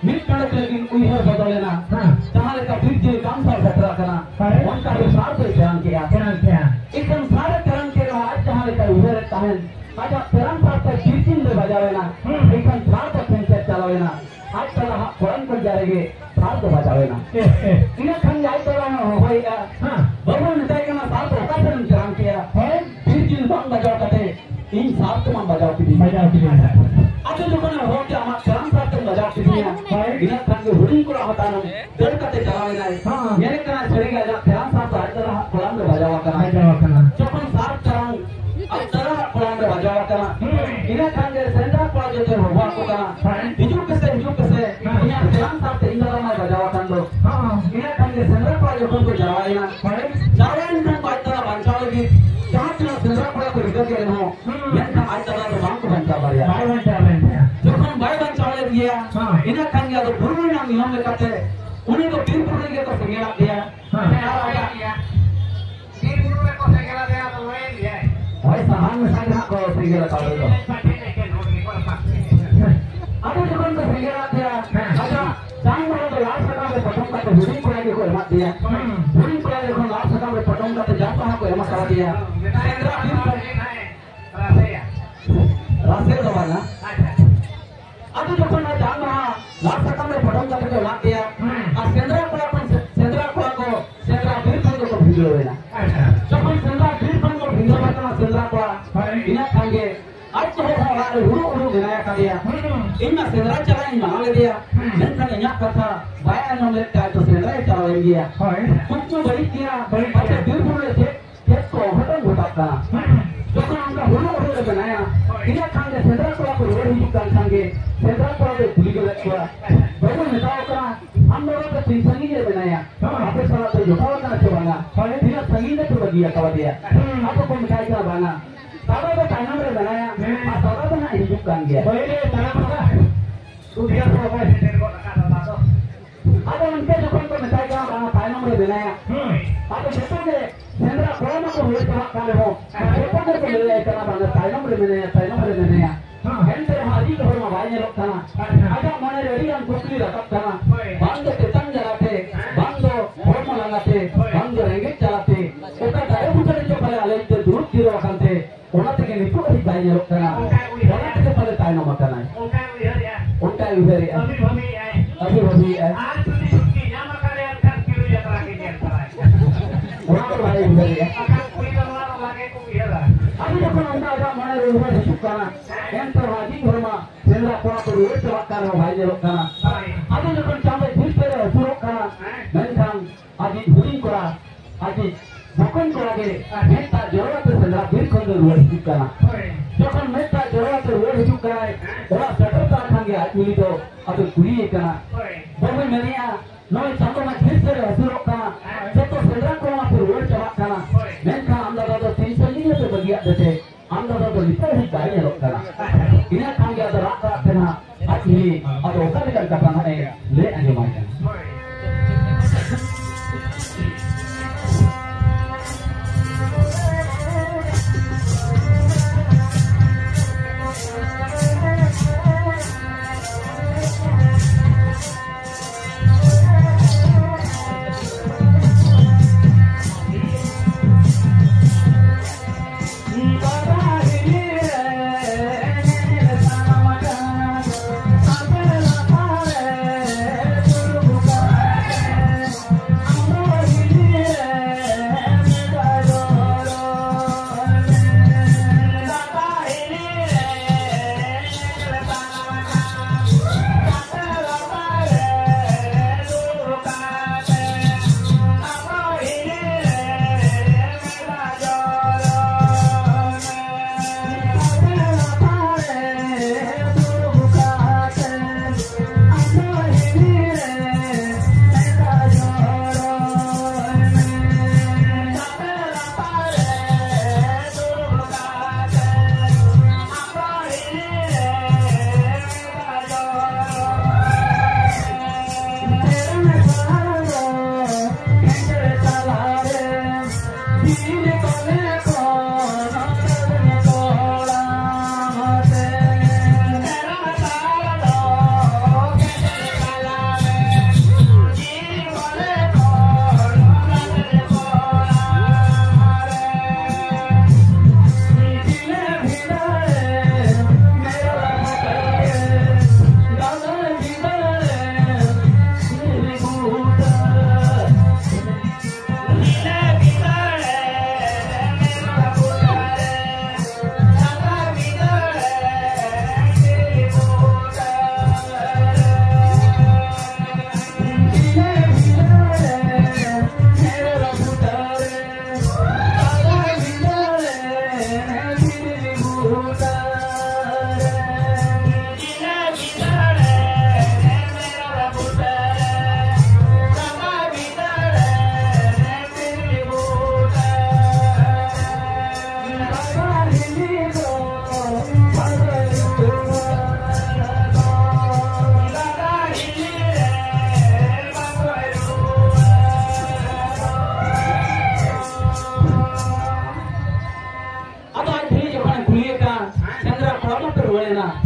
ᱢᱤᱫ ᱴᱟᱲᱟᱝ ᱞᱟᱹᱜᱤᱫ ᱩᱭᱦᱟᱹᱨ ᱵᱚᱫᱚᱞ ᱮᱱᱟ᱾ ᱦᱮᱸ᱾ ᱡᱟᱦᱟᱸ ᱞᱮᱠᱟ ᱵᱤᱨ ᱡᱤᱞ ᱠᱟᱢᱥᱟᱣ ᱥᱮᱴᱮᱨ ᱟᱠᱟᱱᱟ, ᱦᱮᱸ᱾ ᱚᱱᱠᱟ ᱜᱮ ᱥᱟᱨ ᱫᱚᱭ ᱛᱮᱨᱟᱝ ᱠᱮᱜᱼᱟ᱾ ᱛᱮᱨᱟᱝ ᱠᱮᱜᱼᱟ᱾ ᱮᱱᱠᱷᱟᱱ ᱥᱟᱨ ᱮ ᱛᱮᱨᱟᱝ ᱠᱮᱫ ᱨᱮᱦᱚᱸ ᱟᱡ ᱡᱟᱦᱟᱸ ᱞᱮᱠᱟᱭ ᱩᱭᱦᱟᱹᱨᱮᱫ ᱛᱟᱦᱮᱸᱱ, ᱟᱡᱟᱜ ᱛᱮᱨᱟᱝ ᱥᱟᱨ ᱛᱮ ᱵᱤᱨ ᱡᱤᱞ ᱫᱚᱭ ᱵᱟᱡᱟᱣ ᱮᱱᱟ᱾ ᱦᱮᱸ᱾ ᱮᱱᱠᱷᱟᱱ ᱥᱟᱨ ᱫᱚ ᱴᱷᱮᱱ ᱪᱮᱫ ᱪᱟᱞᱟᱣ ᱮᱱᱟ? ᱟᱡ ᱫᱟᱫᱟ ᱦᱟᱜ ᱠᱚᱲᱟᱢ ᱠᱚᱧᱡᱟ ᱨᱮᱜᱮ ᱥᱟᱨ ᱫᱚ ᱵᱟᱡᱟᱣ ᱮᱱᱟ᱾ ᱮ, ᱮ᱾ ᱤᱱᱟᱹ ᱠᱷᱟᱱ ᱜᱮ ᱟᱡ ᱫᱟᱫᱟ ᱦᱚᱸ ᱦᱚᱦᱚᱭᱮᱜᱼᱟ, ᱦᱮᱸ᱾ ᱵᱟᱹᱵᱩ ᱢᱮᱛᱟᱭ ᱠᱟᱱᱟ, ᱥᱟᱨ ᱫᱚ ᱚᱠᱟ ᱥᱮᱫ ᱮᱢ ᱛᱮᱨᱟᱝ ᱠᱮᱜᱼᱟ? ᱦᱮᱸ᱾ ᱵᱤᱨ ᱡᱤᱞ ᱵᱟᱝ ᱵᱟᱡᱟᱣ ᱠᱟᱛᱮ ᱤᱧ ᱥᱟᱨ ᱛᱮᱢᱟᱢ ᱵᱟᱡᱟᱣ ᱠᱤᱫᱤᱧᱟ᱾ ᱵᱟᱡᱟᱣ ᱠᱤᱫᱤᱧᱟ᱾ ᱟᱫᱚ ᱡᱚᱠᱷᱚᱱᱮ ᱦᱚᱦᱚ ᱠᱮᱜᱼᱟ, ᱟᱢᱟᱜ ᱛᱮᱨᱟᱝ ᱥᱟᱨ ᱛᱮᱢ ᱵᱟᱡᱟᱣ ᱠᱤᱫᱤᱧᱟ, ᱦᱳᱭ᱾ ᱤᱱᱟᱹ ᱠᱷᱟᱱ ᱜᱮ ᱦᱩᱰᱤᱧ ᱠᱚᱲᱟ ᱦᱚᱸ ᱛᱟᱭᱱᱚᱢ ᱫᱟᱹᱲ ᱠᱟᱛᱮ ᱪᱟᱞᱟᱣ ᱮᱱᱟᱭ᱾ ᱦᱮᱸ᱾ ᱧᱮᱞᱮ ᱠᱟᱱᱟ ᱥᱟᱹᱨᱤ ᱜᱮ ᱟᱡᱟᱜ ᱛᱮᱨᱟᱝ ᱥᱟᱨ ᱫᱚ ᱟᱡ ᱫᱟᱫᱟ ᱦᱟᱜ ᱠᱚᱲᱟᱢ ᱨᱮ ᱵᱟᱡᱟᱣ ᱟᱠᱟᱱᱟ᱾ ᱵᱟᱡᱟᱣ ᱟᱠᱟᱱᱟ᱾ ᱡᱚᱠᱷᱚᱱ ᱥᱟᱨ ᱛᱮᱨᱟᱝ ᱟᱡ ᱫᱟᱫᱟ ᱦᱟᱜ ᱠᱚᱲᱟᱢ ᱨᱮ ᱵᱟᱡᱟᱣ ᱟᱠᱟᱱᱟ᱾ ᱦᱮᱸ᱾ ᱤᱱᱟᱹ ᱠᱷᱟᱱ ᱜᱮ ᱥᱮᱸᱫᱽᱨᱟ ᱠᱚᱲᱟ ᱡᱚᱛᱚᱭ ᱦᱚᱦᱚ ᱟᱠᱚ ᱠᱟᱱᱟ, ᱦᱮᱸ᱾ ᱦᱤᱡᱩᱜ ᱯᱮᱥᱮ, ᱦᱤᱡᱩᱜ ᱯᱮᱥᱮ, ᱦᱮᱸ᱾ ᱤᱧᱟᱜ ᱛᱮᱨᱟᱝ ᱥᱟᱨ ᱛᱮ ᱤᱧ ᱫᱟᱫᱟ ᱢᱟᱭ ᱵᱟᱡᱟᱣ ᱟᱠᱟᱱ ᱫᱚ᱾ ᱦᱮᱸ᱾ ᱤᱱᱟᱹ ᱠᱷᱟᱱ ᱜᱮ ᱥᱮᱸᱫᱽᱨᱟ ᱠᱚᱲᱟ ᱡᱚᱠᱷᱚᱱ ᱠᱚ ᱡᱟᱣᱨᱟᱭᱮᱱᱟ, ᱦᱳᱭ᱾ ᱡᱟᱣᱨᱟᱭᱮᱱ ᱠᱷᱟᱱ ᱠᱚ ᱟᱡ ᱛᱟᱨᱟ ᱵᱟᱧᱪᱟᱣ ᱞᱟᱹᱜᱤᱫ ᱡᱟᱦᱟᱸ ᱛᱤᱱᱟᱹᱜ ᱥᱮᱸᱫᱽᱨᱟ ᱠᱚᱲᱟ ᱠᱚ ᱨᱤᱠᱟᱹ ᱠᱮᱫ ᱨᱮᱦᱚᱸ, ᱦᱩᱸ᱾ ᱢᱮᱱᱠᱷᱟᱱ ᱟᱡ ᱛᱟᱨᱟ ᱫᱚ ᱵᱟᱝ ᱠᱚ ᱵᱟᱧᱪᱟᱣ ᱫᱟᱲᱮᱭᱟᱜᱼᱟ᱾ ᱵᱟᱭ ᱵᱟᱧᱪᱟᱣ ᱞᱮᱱ ᱛᱟᱭᱟ᱾ ᱡᱚᱠᱷᱚᱱ ᱵᱟᱭ ᱵᱟᱧᱪᱟᱣ ᱞᱮᱫ ᱜᱮᱭᱟ, ᱦᱮᱸ᱾ ᱤᱱᱟᱹ ᱠᱷᱟᱱ ᱜᱮ ᱟᱫᱚ ᱵᱩᱨᱩ ᱨᱮᱱᱟᱜ ᱱᱤᱭᱚᱢ ᱞᱮᱠᱟᱛᱮ ᱩᱱᱤ ᱫᱚ ᱵᱤᱨ ᱵᱩᱨᱩ ᱨᱮᱜᱮ ᱠᱚ ᱥᱮᱸᱜᱮᱞᱟᱫ ᱫᱮᱭᱟ᱾ ᱦᱮᱸ᱾ ᱟᱨ ᱟᱡᱟᱜ ᱵᱤᱨ ᱵᱩᱨᱩ ᱨᱮᱠᱚ ᱥᱮᱸᱜᱮᱞ ᱟᱫᱮᱭᱟ, ᱟᱫᱚ ᱞᱟᱹᱭ ᱜᱮᱭᱟᱭ᱾ ᱦᱳᱭ, ᱥᱟᱦᱟᱱ ᱢᱮᱥᱟ ᱜᱮ ᱦᱟᱸᱜ ᱠᱚ ᱥᱮᱸᱜᱮᱞ ᱟᱠᱟᱫ ᱫᱚ᱾ ᱟᱫᱚ ᱡᱚᱠᱷᱚᱱ ᱠᱚ ᱥᱮᱸᱜᱮᱞ ᱟᱫᱮᱭᱟ, ᱦᱮᱸ᱾ ᱟᱡᱟᱜ ᱡᱟᱝ ᱵᱟᱦᱟ ᱫᱚ ᱞᱟᱞ ᱥᱟᱠᱟᱢ ᱨᱮ ᱯᱚᱴᱚᱢ ᱠᱟᱛᱮ ᱦᱩᱰᱤᱧ ᱠᱚᱲᱟ ᱜᱮᱠᱚ ᱮᱢᱟᱫ ᱫᱮᱭᱟ᱾ ᱦᱩᱸ᱾ ᱦᱩᱰᱤᱧ ᱠᱚᱲᱟ ᱡᱚᱠᱷᱚᱱ ᱞᱟᱞ ᱥᱟᱠᱟᱢ ᱨᱮ ᱯᱚᱴᱚᱢ ᱠᱟᱛᱮ ᱡᱟᱝ ᱵᱟᱦᱟ ᱠᱚ ᱮᱢᱟ ᱠᱟᱫᱮᱭᱟ, ᱥᱮᱸᱫᱽᱨᱟ ᱵᱤᱨ ᱠᱷᱚᱱ ᱨᱟᱥᱮᱭᱟ᱾ ᱨᱟᱥᱮ ᱫᱚ ᱵᱟᱝᱟ᱾ ᱟᱪᱪᱷᱟ᱾ ᱟᱫᱚ ᱡᱚᱠᱷᱚᱱ ᱱᱚᱣᱟ ᱡᱟᱝ ᱵᱟᱦᱟ ᱞᱟᱞ ᱥᱟᱠᱟᱢ ᱨᱮ ᱯᱚᱴᱚᱢ ᱠᱟᱛᱮ ᱠᱚ ᱮᱢᱟᱫ ᱫᱮᱭᱟ, ᱦᱩᱸ᱾ ᱟᱨ ᱥᱮᱸᱫᱽᱨᱟ ᱠᱚᱲᱟ ᱠᱷᱚᱱ ᱥᱮ-, ᱥᱮᱸᱫᱽᱨᱟ ᱠᱚᱲᱟ ᱠᱚ ᱥᱮᱸᱫᱽᱨᱟ ᱵᱤᱨ ᱠᱷᱚᱱ ᱫᱚᱠᱚ ᱵᱷᱤᱸᱫᱟᱹᱲ ᱮᱱᱟ᱾ ᱟᱪᱪᱷᱟ᱾ ᱡᱚᱠᱷᱚᱱ ᱥᱮᱸᱫᱽᱨᱟ ᱵᱤᱨ ᱠᱷᱚᱱ ᱠᱚ ᱵᱷᱤᱸᱫᱟᱹᱲ ᱟᱠᱟᱱᱟ ᱥᱮᱸᱫᱽᱨᱟ ᱠᱚᱲᱟ, ᱦᱳᱭ᱾ ᱤᱱᱟᱹ ᱠᱷᱟᱱ ᱜᱮ ᱟᱡ ᱛᱮᱦᱚᱸ ᱚᱲᱟᱜ ᱨᱮ ᱦᱩᱲᱩ ᱦᱩᱲᱩ ᱢᱮᱱᱟᱭ ᱟᱠᱟᱫᱮᱭᱟ᱾ ᱦᱩᱸ᱾ ᱤᱧ ᱢᱟ ᱥᱮᱸᱫᱽᱨᱟ ᱪᱟᱞᱟᱜ ᱤᱧ ᱢᱟᱱᱟ ᱞᱮᱫᱮᱭᱟ, ᱦᱩᱸ᱾ ᱢᱮᱱᱠᱷᱟᱱ ᱤᱧᱟᱹᱜ ᱠᱟᱛᱷᱟ ᱵᱟᱭ ᱟᱸᱡᱚᱢ ᱞᱮᱫ ᱛᱮ ᱟᱡ ᱫᱚ ᱥᱮᱸᱫᱽᱨᱟᱭ ᱪᱟᱞᱟᱣ ᱮᱱ ᱜᱮᱭᱟ᱾ ᱦᱳᱭ᱾ ᱠᱩᱠᱢᱩ ᱵᱟᱹᱲᱤᱡ ᱜᱮᱭᱟ, ᱵᱟᱹᱲᱤᱡ ᱯᱟᱪᱮ ᱜᱮᱭᱟ᱾ ᱵᱤᱨ ᱵᱩᱨᱩ ᱨᱮ ᱪᱮᱫ ᱪᱮᱫ ᱠᱚ ᱚᱜᱷᱚᱴᱚᱱ ᱜᱷᱚᱴᱟᱜ ᱠᱟᱱᱟ? ᱦᱩᱸ᱾ ᱡᱚᱠᱷᱚᱱ ᱚᱱᱠᱟ ᱦᱩᱲᱩ ᱦᱩᱲᱩ ᱨᱮ ᱢᱮᱱᱟᱭᱟ, ᱦᱳᱭ᱾ ᱤᱱᱟᱹ ᱠᱷᱟᱱ ᱜᱮ ᱥᱮᱸᱫᱽᱨᱟ ᱠᱚᱲᱟ ᱠᱚ ᱨᱩᱣᱟᱹᱲ ᱦᱤᱡᱩᱜ ᱠᱟᱱ ᱠᱷᱟᱱ ᱜᱮ ᱥᱮᱸᱫᱽᱨᱟ ᱠᱚᱲᱟ ᱫᱚᱭ ᱠᱩᱞᱤ ᱜᱚᱫᱮᱫ ᱠᱚᱣᱟ, ᱟᱪᱪᱷᱟ᱾ "ᱵᱟᱹᱵᱩ, ᱢᱮᱛᱟᱣ ᱠᱟᱱᱟ, ᱟᱢ ᱵᱟᱵᱟ ᱫᱚ ᱛᱤᱱ ᱥᱟᱺᱜᱤᱧ ᱨᱮ ᱢᱮᱱᱟᱭᱟ? ᱦᱳᱭ᱾ ᱟᱯᱮ ᱥᱟᱞᱟᱜ ᱫᱚ ᱡᱚᱴᱟᱣ ᱟᱠᱟᱱᱟ ᱥᱮ ᱵᱟᱝᱟ? ᱦᱳᱭ᱾ ᱛᱤᱱᱟᱹᱜ ᱥᱟᱺᱜᱤᱧ ᱨᱮᱯᱮ ᱵᱟᱹᱜᱤ ᱟᱠᱟᱣᱟᱫᱮᱭᱟ?" ᱦᱩᱸ᱾ ᱟᱫᱚ ᱠᱚ ᱢᱮᱛᱟᱭ ᱠᱟᱱᱟ, "ᱵᱟᱝᱟ, ᱫᱟᱫᱟ ᱫᱚ ᱛᱟᱭᱱᱚᱢ ᱨᱮ ᱢᱮᱱᱟᱭᱟ, ᱦᱮᱸ᱾ ᱟᱨ ᱫᱟᱫᱟ ᱫᱚ ᱱᱟᱦᱟᱜ ᱦᱤᱡᱩᱜ ᱠᱟᱱ ᱜᱮᱭᱟ᱾" ᱵᱟᱹᱭ ᱨᱮ ᱛᱟᱲᱟᱢ ᱫᱟ᱾ ᱩᱫᱷᱤᱭᱟ ᱫᱚ ᱵᱟᱭ ᱥᱮᱴᱮᱨ ᱜᱚᱫ ᱟᱠᱟᱫ ᱫᱟᱫᱟ ᱫᱚ᱾ ᱟᱫᱚ ᱚᱱᱛᱮ ᱡᱚᱠᱷᱚᱱ ᱠᱚ ᱢᱮᱛᱟᱭ ᱠᱟᱱᱟ, "ᱵᱟᱝᱟ, ᱛᱟᱭᱱᱚᱢ ᱨᱮ ᱢᱮᱱᱟᱭᱟ", ᱦᱩᱸ᱾ ᱟᱫᱚ ᱡᱚᱛᱚ ᱜᱮ ᱥᱮᱸᱫᱽᱨᱟ ᱠᱚᱲᱟ ᱢᱟᱠᱚ ᱨᱩᱣᱟᱹᱲ ᱪᱟᱞᱟᱜ ᱠᱟᱱ ᱨᱮᱦᱚᱸ, ᱦᱮᱸ᱾ ᱡᱚᱛᱚ ᱜᱮᱠᱚ ᱞᱟᱹᱭᱟᱭ ᱠᱟᱱᱟ, "ᱵᱟᱝᱟ, ᱛᱟᱭᱱᱚᱢ ᱨᱮ ᱢᱮᱱᱟᱭᱟ, ᱛᱟᱭᱱᱚᱢ ᱨᱮ ᱢᱮᱱᱟᱭᱟ᱾" ᱦᱮᱸ᱾ ᱮᱱᱛᱮ ᱨᱮᱦᱚᱸ ᱟᱹᱰᱤ ᱦᱚᱲ ᱢᱟ ᱵᱟᱭ ᱧᱮᱞᱚᱜ ᱠᱟᱱᱟ᱾ ᱟᱪᱪᱷᱟ᱾ ᱟᱡᱟᱜ ᱢᱚᱱᱮ ᱨᱮ ᱟᱹᱰᱤ ᱜᱟᱱ ᱠᱩᱠᱞᱤ ᱨᱟᱠᱟᱵ ᱠᱟᱱᱟ᱾ ᱦᱳᱭ᱾ ᱵᱟᱝ ᱫᱚ ᱛᱮᱛᱟᱝ ᱡᱟᱞᱟᱛᱮ, ᱦᱮᱸ᱾ ᱵᱟᱝ ᱫᱚ ᱦᱚᱲᱢᱚ ᱞᱟᱸᱜᱟᱛᱮ, ᱦᱳᱭ᱾ ᱵᱟᱝ ᱫᱚ ᱨᱮᱸᱜᱮᱡ ᱡᱟᱞᱟᱛᱮ, ᱚᱠᱟ ᱫᱟᱨᱮ ᱵᱩᱴᱟᱹ ᱨᱮᱪᱚ ᱯᱟᱞᱮ ᱟᱞᱮ ᱫᱩᱲᱩᱵ ᱡᱤᱨᱟᱹᱣ ᱟᱠᱟᱱ ᱛᱮ, ᱚᱱᱟ ᱛᱮᱜᱮ ᱱᱤᱛᱚᱜ ᱦᱟᱹᱵᱤᱡ ᱵᱟᱭ ᱧᱮᱞᱚᱜ ᱠᱟᱱᱟ᱾ ᱚᱱᱠᱟᱭ ᱩᱭᱦᱟᱹᱨᱮᱜᱼᱟ᱾ ᱚᱱᱟ ᱛᱮᱜᱮ ᱯᱟᱞᱮ ᱛᱟᱭᱱᱚᱢ ᱟᱠᱟᱱᱟᱭ᱾ ᱚᱱᱠᱟᱭ ᱩᱭᱦᱟᱹᱨᱮᱜᱼᱟ᱾ ᱚᱱᱠᱟᱭ ᱩᱭᱦᱟᱹᱨᱮᱜᱼᱟ᱾ ᱟᱹᱵᱤ ᱵᱷᱟᱹᱵᱤᱭᱮᱜᱼᱟᱭ᱾ ᱟᱹᱵᱤ ᱵᱷᱟᱹᱵᱤᱭᱮᱜᱼᱟᱭ᱾ ᱟᱨ ᱡᱩᱫᱤ ᱪᱷᱩᱴᱠᱤ ᱧᱟᱢ ᱟᱠᱟᱫᱮᱭᱟ, ᱮᱱᱠᱷᱟᱱ ᱯᱤᱲᱩ ᱡᱟᱛᱨᱟ ᱜᱮ ᱧᱮᱞ ᱛᱟᱨᱟᱭ᱾ ᱚᱱᱟ ᱫᱚ ᱵᱟᱭ ᱩᱭᱦᱟᱹᱨᱮᱜᱼᱟ᱾ ᱵᱟᱠᱷᱟᱱ ᱠᱩᱲᱤ ᱫᱚ ᱱᱚᱣᱟ ᱫᱚ ᱵᱷᱟᱜᱮ ᱠᱚ ᱩᱭᱦᱟᱹᱨᱟ᱾ ᱟᱹᱵᱤ ᱡᱚᱠᱷᱚᱱ ᱚᱱᱠᱟ ᱟᱡᱟᱜ ᱢᱚᱱᱮ ᱨᱮ ᱩᱭᱦᱟᱹᱨ ᱦᱤᱡᱩᱜ ᱠᱟᱱᱟ, ᱮᱱᱛᱮ ᱨᱮᱦᱚᱸ ᱟᱹᱡᱤᱡ ᱦᱚᱲᱢᱟ ᱥᱮᱸᱫᱽᱨᱟ ᱠᱚᱲᱟ ᱠᱚ ᱨᱩᱣᱟᱹᱲ ᱪᱟᱞᱟᱜ ᱠᱟᱱ ᱨᱮᱦᱚᱸ ᱵᱟᱭ ᱧᱮᱞᱚᱜ ᱠᱟᱱᱟ᱾ ᱦᱳᱭ᱾ ᱟᱫᱚ ᱡᱚᱠᱷᱚᱱ ᱪᱟᱸᱫᱚ ᱫᱷᱤᱨ ᱛᱮ ᱟᱹᱪᱩᱨᱚᱜ ᱠᱟᱱᱟ, ᱦᱮᱸ᱾ ᱢᱮᱱᱠᱷᱟᱱ ᱟᱡᱤᱡ ᱦᱩᱰᱤᱧ ᱠᱚᱲᱟ, ᱟᱡᱤᱡ ᱵᱚᱠᱚᱧ ᱠᱚᱲᱟ ᱜᱮ ᱢᱮᱫ ᱫᱟᱜ ᱡᱚᱨᱚ ᱟᱛᱮ ᱥᱮᱸᱫᱽᱨᱟ ᱵᱤᱨ ᱠᱷᱚᱱ ᱫᱚ ᱨᱩᱣᱟᱹᱲ ᱦᱤᱡᱩᱜ ᱠᱟᱱᱟ᱾ ᱦᱳᱭ᱾ ᱡᱚᱠᱷᱚᱱ ᱢᱮᱫ ᱫᱟᱜ ᱡᱚᱨᱚ ᱟᱛᱮ ᱨᱩᱣᱟᱹᱲ ᱦᱤᱡᱩᱜ ᱠᱟᱱᱟᱭ, ᱚᱲᱟᱜ ᱥᱮᱴᱮᱨ ᱛᱚᱨᱟ ᱠᱷᱟᱱ ᱜᱮ ᱟᱡ ᱩᱱᱤ ᱫᱚ ᱟᱫᱚᱭ ᱠᱩᱞᱤᱭᱮ ᱠᱟᱱᱟ᱾ ᱦᱳᱭ᱾ ᱵᱟᱹᱵᱩᱭ ᱢᱮᱱᱮᱜᱼᱟ, ᱱᱚᱜᱼᱚᱭ ᱪᱟᱸᱫᱚ ᱢᱟ ᱫᱷᱤᱨ ᱥᱮᱫ ᱮ ᱟᱹᱪᱩᱨᱚᱜ ᱠᱟᱱᱟ, ᱦᱳᱭ᱾ ᱡᱚᱛᱚ ᱥᱮᱸᱫᱽᱨᱟ ᱠᱚ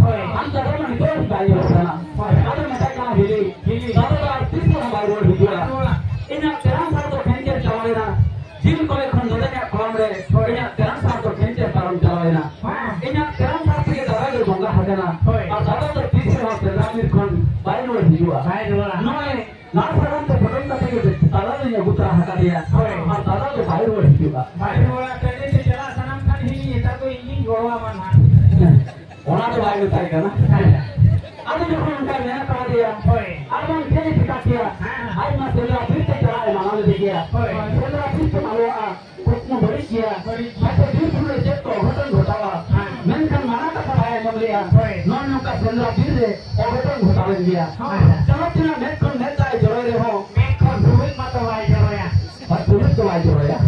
ᱦᱳᱭ᱾ ᱟᱢ ᱫᱟᱫᱟ ᱢᱟ ᱱᱤᱛᱚᱜ ᱦᱚᱸ ᱵᱟᱭ ᱧᱮᱞᱚᱜ ᱠᱟᱱᱟ᱾ ᱦᱳᱭ᱾ ᱟᱫᱚ ᱢᱮᱛᱟᱜ ᱠᱟᱱᱟ ᱦᱤᱞᱤ, ᱦᱤᱞᱤ᱾ ᱫᱟᱫᱟ ᱫᱚ ᱟᱨ ᱛᱤᱥ ᱦᱚᱸ ᱵᱟᱭ ᱨᱩᱣᱟᱹᱲ ᱦᱤᱡᱩᱜᱼᱟ᱾ ᱤᱧᱟᱹᱜ ᱯᱮᱲᱟ ᱥᱟᱶ ᱫᱚ ᱴᱷᱮᱱ ᱪᱮᱫ ᱪᱟᱵᱟᱭᱮᱱᱟ? ᱡᱤᱞ ᱠᱚᱞᱮ ᱠᱷᱚᱱ ᱱᱚᱰᱮ ᱧᱟᱜ ᱠᱚᱲᱟᱢ ᱨᱮ ᱦᱳᱭ᱾ ᱤᱧᱟᱹᱜ ᱯᱮᱲᱟ ᱥᱟᱶ ᱫᱚ ᱴᱷᱮᱱ ᱪᱮᱫ ᱯᱟᱨᱚᱢ ᱪᱟᱞᱟᱣᱮᱱᱟ? ᱦᱮᱸ᱾ ᱤᱧᱟᱹᱜ ᱯᱮᱲᱟ ᱥᱟᱶ ᱛᱮᱜᱮ ᱫᱟᱫᱟ ᱫᱚ ᱵᱚᱸᱜᱟ ᱟᱠᱟᱱᱟ᱾ ᱦᱳᱭ᱾ ᱟᱨ ᱫᱟᱫᱟ ᱫᱚ ᱛᱤᱥ ᱨᱮᱦᱚᱸ ᱥᱮᱸᱫᱽᱨᱟ ᱵᱤᱨ ᱠᱷᱚᱱ ᱵᱟᱭ ᱨᱩᱣᱟᱹᱲ ᱦᱤᱡᱩᱜᱼᱟ᱾ ᱵᱟᱭ ᱨᱩᱣᱟᱹᱲᱟ᱾ ᱱᱚᱜᱼᱚᱭ ᱱᱟᱨᱥᱟᱜᱟᱢ ᱛᱮ ᱯᱚᱴᱚᱢ ᱠᱟᱛᱮ ᱜᱮ ᱫᱟᱫᱟ ᱫᱚᱧ ᱟᱹᱜᱩ ᱛᱚᱨᱟ ᱟᱠᱟᱫᱮᱭᱟ᱾ ᱦᱳᱭ᱾ ᱟᱨ ᱫᱟᱫᱟ ᱫᱚ ᱵᱟᱭ ᱨᱩᱣᱟᱹᱲ ᱦᱤᱡᱩᱜᱼᱟ᱾ ᱵᱟᱭ ᱨᱩᱣᱟᱹᱲᱟ, ᱴᱟᱺᱰᱤ ᱛᱮ ᱪᱟᱞᱟᱜ ᱥᱟᱱᱟᱢ ᱠᱷᱟᱱ ᱦᱤᱲᱤᱧ, ᱱᱮᱛᱟᱨ ᱫᱚ ᱤᱧ ᱜᱤᱧ ᱜᱚᱲᱚᱣᱟᱢᱟ ᱱᱟᱦᱟᱜ᱾ ᱚᱱᱟ ᱫᱚ ᱵᱟᱭ ᱢᱮᱛᱟᱭ ᱠᱟᱱᱟ᱾ ᱟᱫᱚ ᱡᱚᱠᱷᱚᱱ ᱚᱱᱠᱟᱭ ᱢᱮᱱ ᱠᱟᱣᱫᱮᱭᱟ, ᱦᱳᱭ᱾ ᱟᱨ ᱵᱟᱝ ᱪᱮᱫ ᱮ ᱪᱤᱠᱟ ᱠᱮᱭᱟ? ᱦᱮᱸ᱾ ᱟᱡ ᱢᱟ ᱥᱮᱸᱫᱽᱨᱟ ᱵᱤᱨ ᱛᱮ ᱪᱟᱞᱟᱜ ᱮ ᱢᱟᱱᱟ ᱞᱮᱫᱮ ᱜᱮᱭᱟ᱾ ᱦᱳᱭ᱾ ᱥᱮᱸᱫᱽᱨᱟ ᱵᱤᱨ ᱛᱮᱢ ᱟᱞᱚᱣᱟᱜᱼᱟ, ᱠᱩᱠᱢᱩ ᱵᱟᱹᱲᱤᱡ ᱜᱮᱭᱟ᱾ ᱵᱟᱹᱲᱤᱡ᱾ ᱦᱟᱱᱛᱮ ᱵᱤᱨ ᱵᱩᱨᱩ ᱨᱮ ᱪᱮᱫ ᱠᱚ ᱚᱜᱷᱚᱴᱚᱱ ᱜᱷᱚᱴᱟᱣᱟ᱾ ᱦᱮᱸ᱾ ᱢᱮᱱᱠᱷᱟᱱ ᱢᱟᱱᱟ ᱠᱟᱛᱷᱟ ᱵᱟᱭ ᱟᱸᱡᱚᱢ ᱞᱮᱜᱼᱟ᱾ ᱦᱳᱭ᱾ ᱱᱚᱜᱼᱚ ᱱᱚᱝᱠᱟ ᱥᱮᱸᱫᱽᱨᱟ ᱵᱤᱨ ᱨᱮ ᱚᱜᱷᱚᱴᱚᱱ ᱜᱷᱚᱴᱟᱣ ᱮᱱ ᱜᱮᱭᱟ᱾ ᱦᱮᱸ᱾ ᱡᱟᱦᱟᱸ ᱛᱤᱱᱟᱹᱜ ᱢᱮᱫ ᱠᱷᱚᱱ ᱢᱮᱫ ᱫᱟᱜ ᱮ ᱡᱚᱨᱚᱭ ᱨᱮᱦᱚᱸ, ᱢᱮᱫ ᱠᱷᱚᱱ ᱥᱩᱢᱩᱫ ᱢᱟᱛᱚ ᱵᱟᱭ ᱡᱚᱨᱚᱭᱟ᱾ ᱟᱨ ᱥᱩᱢᱩᱫ ᱫᱚ ᱵᱟᱭ ᱡᱚᱨᱚᱭᱟ᱾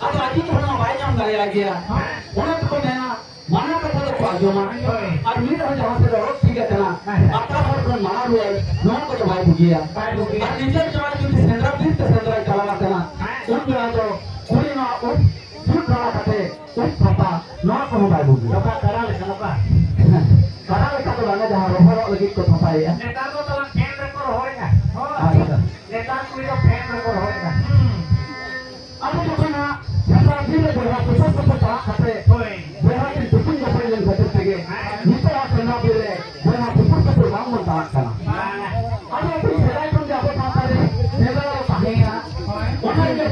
ᱟᱫᱚ ᱟᱡᱤᱡ ᱦᱚᱲ ᱢᱟ ᱵᱟᱭ ᱧᱟᱢ ᱫᱟᱲᱮᱭᱟᱭ ᱜᱮᱭᱟ᱾ ᱦᱮᱸ᱾ ᱚᱱᱟ ᱛᱮᱠᱚ ᱢᱮᱱᱟ, ᱢᱟᱱᱟ ᱠᱟᱛᱷᱟ ᱫᱚᱠᱚ ᱟᱸᱡᱚᱢᱟ, ᱦᱳᱭ᱾ ᱟᱨ ᱢᱤᱫ ᱦᱚᱲ ᱡᱟᱦᱟᱸ ᱥᱮᱫ ᱚᱰᱚᱠ ᱴᱷᱤᱠ ᱟᱠᱟᱱᱟ, ᱦᱮᱸ᱾ ᱟᱨ ᱚᱠᱟ ᱦᱚᱲ ᱠᱷᱚᱱ ᱢᱟᱱᱟ ᱨᱩᱣᱟᱹᱲ, ᱱᱚᱣᱟ ᱠᱚᱫᱚ ᱵᱟᱭ ᱵᱩᱜᱤᱭᱟ᱾ ᱵᱟᱭ ᱵᱩᱜᱤᱭᱟ᱾ ᱟᱨ ᱱᱤᱡᱮᱨ ᱡᱟᱶᱟᱭ ᱡᱩᱫᱤ ᱥᱮᱸᱫᱽᱨᱟ ᱵᱤᱨ ᱛᱮ ᱥᱮᱸᱫᱽᱨᱟᱭ ᱪᱟᱞᱟᱣ ᱟᱠᱟᱱᱟ, ᱦᱮᱸ᱾ ᱩᱱ ᱵᱮᱲᱟ ᱫᱚ ᱠᱩᱲᱤ ᱱᱚᱣᱟ ᱩᱵ ᱡᱩᱛ ᱵᱟᱲᱟ ᱠᱟᱛᱮ ᱩᱵ ᱛᱷᱟᱯᱟ, ᱱᱚᱣᱟ ᱠᱚᱦᱚᱸ ᱵᱟᱭ ᱵᱩᱜᱤᱭᱟ᱾ ᱱᱚᱝᱠᱟ ᱠᱟᱰᱟ ᱞᱮᱠᱟ, ᱱᱚᱝᱠᱟ᱾ ᱠᱟᱰᱟ ᱞᱮᱠᱟ ᱫᱚ ᱵᱟᱝᱟ, ᱡᱟᱦᱟᱸ ᱨᱚᱦᱚᱲᱚᱜ ᱞᱟᱹᱜᱤᱫ ᱠᱚ ᱛᱷᱟᱯᱟᱭᱮᱜᱼᱟ᱾ ᱱᱮᱛᱟᱨ ᱫᱚ ᱛᱟᱞᱟᱝ ᱯᱷᱮᱱ ᱨᱮᱠᱚ ᱨᱚᱦᱚᱲᱮᱜᱼᱟ᱾ ᱦᱳᱭ᱾ ᱟᱪᱪᱷᱟ᱾ ᱱᱮᱛᱟᱨ ᱠᱩᱲᱤ ᱫᱚ ᱯᱷᱮᱱ ᱨᱮᱠᱚ ᱨᱚᱦᱚᱲᱮᱜᱼᱟ᱾ ᱦᱩᱸ᱾ ᱟᱵᱚ ᱡᱚᱠᱷᱚᱱ ᱦᱟᱸᱜ ᱥᱮᱸᱫᱽᱨᱟ ᱵᱤᱨ ᱨᱮ ᱵᱚᱭᱦᱟ ᱥᱩᱯᱩᱨ ᱥᱩᱯᱩᱨ ᱪᱟᱞᱟᱜ ᱠᱟᱛᱮ ᱦᱳᱭ᱾ ᱵᱚᱭᱦᱟ ᱠᱤᱱ ᱛᱩᱯᱩᱧ ᱜᱚᱯᱚᱡ ᱞᱮᱱ ᱠᱷᱟᱹᱛᱤᱨ ᱛᱮᱜᱮ ᱦᱮᱸ᱾ ᱱᱤᱛᱚᱜ ᱦᱟᱸᱜ ᱥᱮᱸᱫᱽᱨᱟ ᱵᱤᱨ ᱨᱮ ᱵᱚᱭᱦᱟ ᱥᱩᱯᱩᱨ ᱥᱩᱯᱩᱨ ᱵᱟᱝ ᱵᱚᱱ ᱪᱟᱞᱟᱜ ᱠᱟᱱᱟ᱾ ᱵᱟᱝ᱾ ᱟᱫᱚ ᱟᱵᱚ ᱥᱮᱫᱟᱭ ᱠᱷᱚᱱ ᱜᱮ ᱟᱵᱚ ᱥᱟᱶᱛᱟ ᱨᱮ ᱥᱮᱸᱫᱽᱨᱟ ᱫᱚ ᱛᱟᱦᱮᱸᱭᱮᱱᱟ᱾ ᱦᱳᱭ᱾ ᱚᱱᱟ ᱜᱮ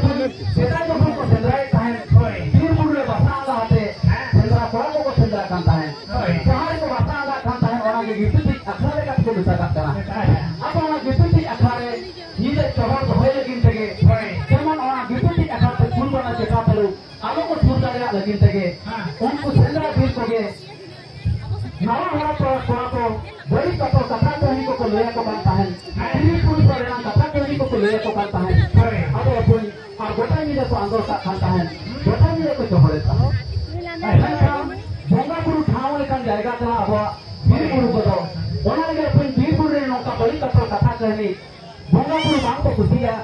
ᱥᱮᱫᱟᱭ ᱡᱚᱠᱷᱚᱱ ᱠᱚ ᱥᱮᱸᱫᱽᱨᱟᱭᱮᱫ ᱛᱟᱦᱮᱸᱫ, ᱦᱳᱭ᱾ ᱵᱤᱨ ᱵᱩᱨᱩ ᱨᱮ ᱵᱟᱥᱟ ᱟᱸᱜᱟ ᱟᱛᱮ ᱦᱮᱸ᱾ ᱥᱮᱸᱫᱽᱨᱟ ᱠᱚᱲᱟ ᱠᱚᱠᱚ ᱥᱮᱸᱫᱽᱨᱟ ᱠᱟᱱ ᱛᱟᱦᱮᱸᱫ᱾ ᱦᱳᱭ᱾ ᱡᱟᱦᱟᱸ ᱨᱮᱠᱚ ᱵᱟᱥᱟ ᱟᱸᱜᱟᱜ ᱠᱟᱱ ᱛᱟᱦᱮᱸᱫ, ᱚᱱᱟ ᱜᱮ ᱜᱤᱯᱤᱛᱤᱡ ᱟᱠᱷᱲᱟ ᱞᱮᱠᱟ ᱛᱮᱠᱚ ᱢᱮᱛᱟᱜᱟᱜ ᱠᱟᱱᱟ᱾ ᱦᱮᱸ᱾ ᱟᱫᱚ ᱚᱱᱟ ᱜᱤᱯᱤᱛᱤᱡ ᱟᱠᱷᱲᱟ ᱨᱮ ᱧᱤᱫᱟᱹ ᱪᱚᱦᱚᱲ ᱫᱚᱦᱚᱭ ᱞᱟᱹᱜᱤᱫ ᱛᱮᱜᱮ, ᱦᱳᱭ᱾ ᱡᱮᱢᱚᱱ ᱚᱱᱟ ᱜᱤᱯᱤᱛᱤᱡ ᱟᱠᱷᱲᱟ ᱛᱮ ᱠᱩᱞ ᱵᱟᱱᱟ ᱪᱮᱛᱟ ᱛᱟᱹᱨᱩᱵ ᱟᱞᱚ ᱠᱚ ᱥᱩᱨ ᱫᱟᱲᱮᱭᱟᱜ ᱞᱟᱹᱜᱤᱫ ᱛᱮᱜᱮ, ᱦᱮᱸ᱾ ᱩᱱᱠᱩ ᱥᱮᱸᱫᱽᱨᱟ ᱵᱤᱨ ᱠᱚᱜᱮ ᱱᱟᱣᱟ ᱦᱟᱨᱟ ᱛᱚᱨᱟ ᱠᱚᱲᱟ ᱠᱚ ᱵᱟᱹᱲᱤᱡ ᱠᱟᱛᱷᱟ, ᱠᱟᱛᱷᱟ ᱠᱟᱹᱦᱱᱤ ᱠᱚᱠᱚ ᱞᱟᱹᱭ ᱟᱠᱚ ᱠᱟᱱ ᱛᱟᱦᱮᱸᱫ, ᱦᱮᱸ᱾ ᱛᱤᱨᱤ ᱯᱩᱨᱩᱥ ᱨᱮᱱᱟᱜ ᱠᱟᱛᱷᱟ ᱠᱟᱹᱦᱱᱤ ᱠᱚᱠᱚ ᱞᱟᱹᱭ ᱟᱠᱚ ᱠᱟᱱ ᱛᱟᱦᱮᱸᱫ᱾ ᱦᱳᱭ᱾ ᱟᱫᱚ ᱚᱠᱚᱭ ᱟᱨ ᱜᱚᱴᱟ ᱧᱤᱫᱟᱹ ᱠᱚ ᱟᱸᱫᱳᱲ ᱠᱟᱜ ᱠᱟᱱ ᱛᱟᱦᱮᱸᱫ, ᱜᱚᱴᱟ ᱧᱤᱫᱟᱹ ᱠᱚ ᱡᱚᱦᱚᱲᱮᱫ ᱛᱟᱦᱮᱸᱫ᱾ ᱢᱮᱱᱠᱷᱟᱱ ᱵᱚᱸᱜᱟ ᱵᱩᱨᱩ ᱴᱷᱟᱶ ᱞᱮᱠᱟᱱ ᱡᱟᱭᱜᱟ ᱠᱟᱱᱟ ᱟᱵᱚᱣᱟᱜ ᱵᱤᱨ ᱵᱩᱨᱩ ᱠᱚᱫᱚ᱾ ᱚᱱᱟ ᱞᱟᱹᱜᱤᱫ ᱚᱠᱚᱭ ᱵᱤᱨ ᱵᱩᱨᱩ ᱨᱮ ᱱᱚᱝᱠᱟ ᱵᱟᱹᱲᱤᱡ ᱠᱟᱛᱷᱟ, ᱠᱟᱛᱷᱟ ᱠᱟᱹᱦᱱᱤ ᱵᱚᱸᱜᱟ ᱵᱩᱨᱩ ᱵᱟᱝ ᱠᱚ ᱠᱩᱥᱤᱭᱟᱜᱼᱟ᱾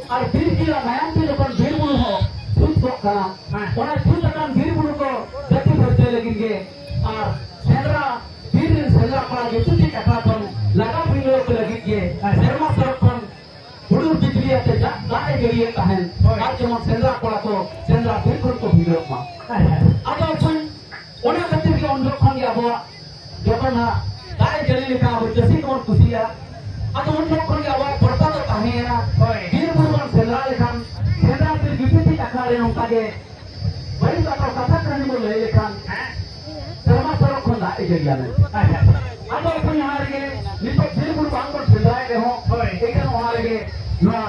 ᱟᱨ ᱵᱤᱨ ᱡᱤᱭᱟ ᱢᱟᱭᱟᱢ ᱛᱮ ᱡᱚᱠᱷᱚᱱ ᱵᱤᱨ ᱵᱩᱨᱩ ᱦᱚᱸ ᱥᱩᱫ ᱠᱚᱜ ᱠᱟᱱᱟ, ᱦᱮᱸ᱾ ᱚᱱᱟ ᱥᱩᱫ ᱟᱠᱟᱱ ᱵᱤᱨ ᱵᱩᱨᱩ ᱠᱚ ᱡᱟᱹᱛᱤ ᱯᱷᱟᱹᱨᱪᱟᱹᱭ ᱞᱟᱹᱜᱤᱫ ᱜᱮ ᱟᱨ ᱥᱮᱱ ᱥᱮᱸᱫᱽᱨᱟ ᱵᱤᱨ ᱨᱮᱱ ᱥᱮᱸᱫᱽᱨᱟ ᱠᱚᱲᱟ ᱜᱤᱯᱤᱛᱤᱡ ᱟᱠᱷᱲᱟ ᱠᱷᱚᱱ ᱞᱟᱜᱟ ᱵᱷᱤᱸᱫᱟᱹᱲ ᱠᱚ ᱞᱟᱹᱜᱤᱫ ᱜᱮ ᱥᱮᱨᱢᱟ ᱥᱚᱨᱚᱜ ᱠᱷᱚᱱ ᱦᱩᱰᱩᱨ ᱵᱤᱡᱽᱞᱤ ᱟᱛᱮ ᱫᱟᱜ, ᱫᱟᱜ ᱮ ᱡᱟᱹᱲᱤᱭᱮᱫ ᱛᱟᱦᱮᱸᱱ᱾ ᱦᱳᱭ᱾ ᱟᱨ ᱡᱮᱢᱚᱱ ᱥᱮᱸᱫᱽᱨᱟ ᱠᱚᱲᱟ ᱠᱚ ᱥᱮᱸᱫᱽᱨᱟ ᱵᱤᱨ ᱠᱷᱚᱱ ᱠᱚ ᱵᱷᱤᱸᱫᱟᱹᱲᱚᱜ ᱢᱟ᱾ ᱟᱪᱪᱷᱟ᱾ ᱟᱫᱚ ᱵᱚᱠᱚᱧ, ᱚᱱᱟ ᱠᱷᱟᱹᱛᱤᱨ ᱜᱮ ᱩᱱ ᱡᱚᱠᱷᱚᱱ ᱜᱮ ᱟᱵᱚᱣᱟᱜ ᱡᱚᱠᱷᱚᱱ ᱦᱟᱸᱜ ᱫᱟᱜ ᱮ ᱡᱟᱹᱲᱤ ᱞᱮᱠᱷᱟᱱ ᱟᱵᱚ ᱪᱟᱹᱥᱤ ᱠᱚᱵᱚᱱ ᱠᱩᱥᱤᱭᱟᱜᱼᱟ᱾ ᱟᱫᱚ ᱩᱱ ᱡᱚᱠᱷᱚᱱ ᱜᱮ ᱟᱵᱚᱣᱟᱜ ᱵᱚᱨᱥᱟ ᱫᱚ ᱛᱟᱦᱮᱸᱭᱮᱱᱟ᱾ ᱦᱳᱭ᱾ ᱵᱤᱨ ᱵᱩᱨᱩ ᱵᱚᱱ ᱥᱮᱸᱫᱽᱨᱟ ᱞᱮᱠᱷᱟᱱ, ᱥᱮᱸᱫᱽᱨᱟ ᱵᱤᱨ ᱜᱤᱯᱤᱛᱤᱡ ᱟᱠᱷᱲᱟ ᱨᱮ ᱱᱚᱝᱠᱟ ᱜᱮ ᱵᱟᱹᱲᱤᱡ ᱠᱟᱛᱷᱟ, ᱠᱟᱛᱷᱟ ᱠᱟᱹᱦᱱᱤ ᱵᱚᱱ ᱞᱟᱹᱭ ᱞᱮᱠᱷᱟᱱ, ᱦᱮᱸ᱾ ᱥᱮᱨᱢᱟ ᱥᱚᱨᱚᱜ ᱠᱷᱚᱱ ᱫᱟᱜ ᱮ ᱡᱟᱹᱲᱤᱭᱟ ᱢᱮᱱᱛᱮ᱾ ᱟᱪᱪᱷᱟ, ᱟᱪᱪᱷᱟ᱾ ᱟᱫᱚ ᱵᱚᱠᱚᱧ ᱚᱱᱟ ᱨᱮᱜᱮ ᱱᱤᱛᱚᱜ ᱵᱤᱨ ᱵᱩᱨᱩ ᱵᱟᱝ ᱵᱚᱱ ᱥᱮᱸᱫᱽᱨᱟᱭ ᱨᱮᱦᱚᱸ, ᱦᱳᱭ᱾ ᱮᱱᱠᱷᱟᱱ ᱚᱱᱟ ᱨᱮᱜᱮ ᱱᱚᱣᱟ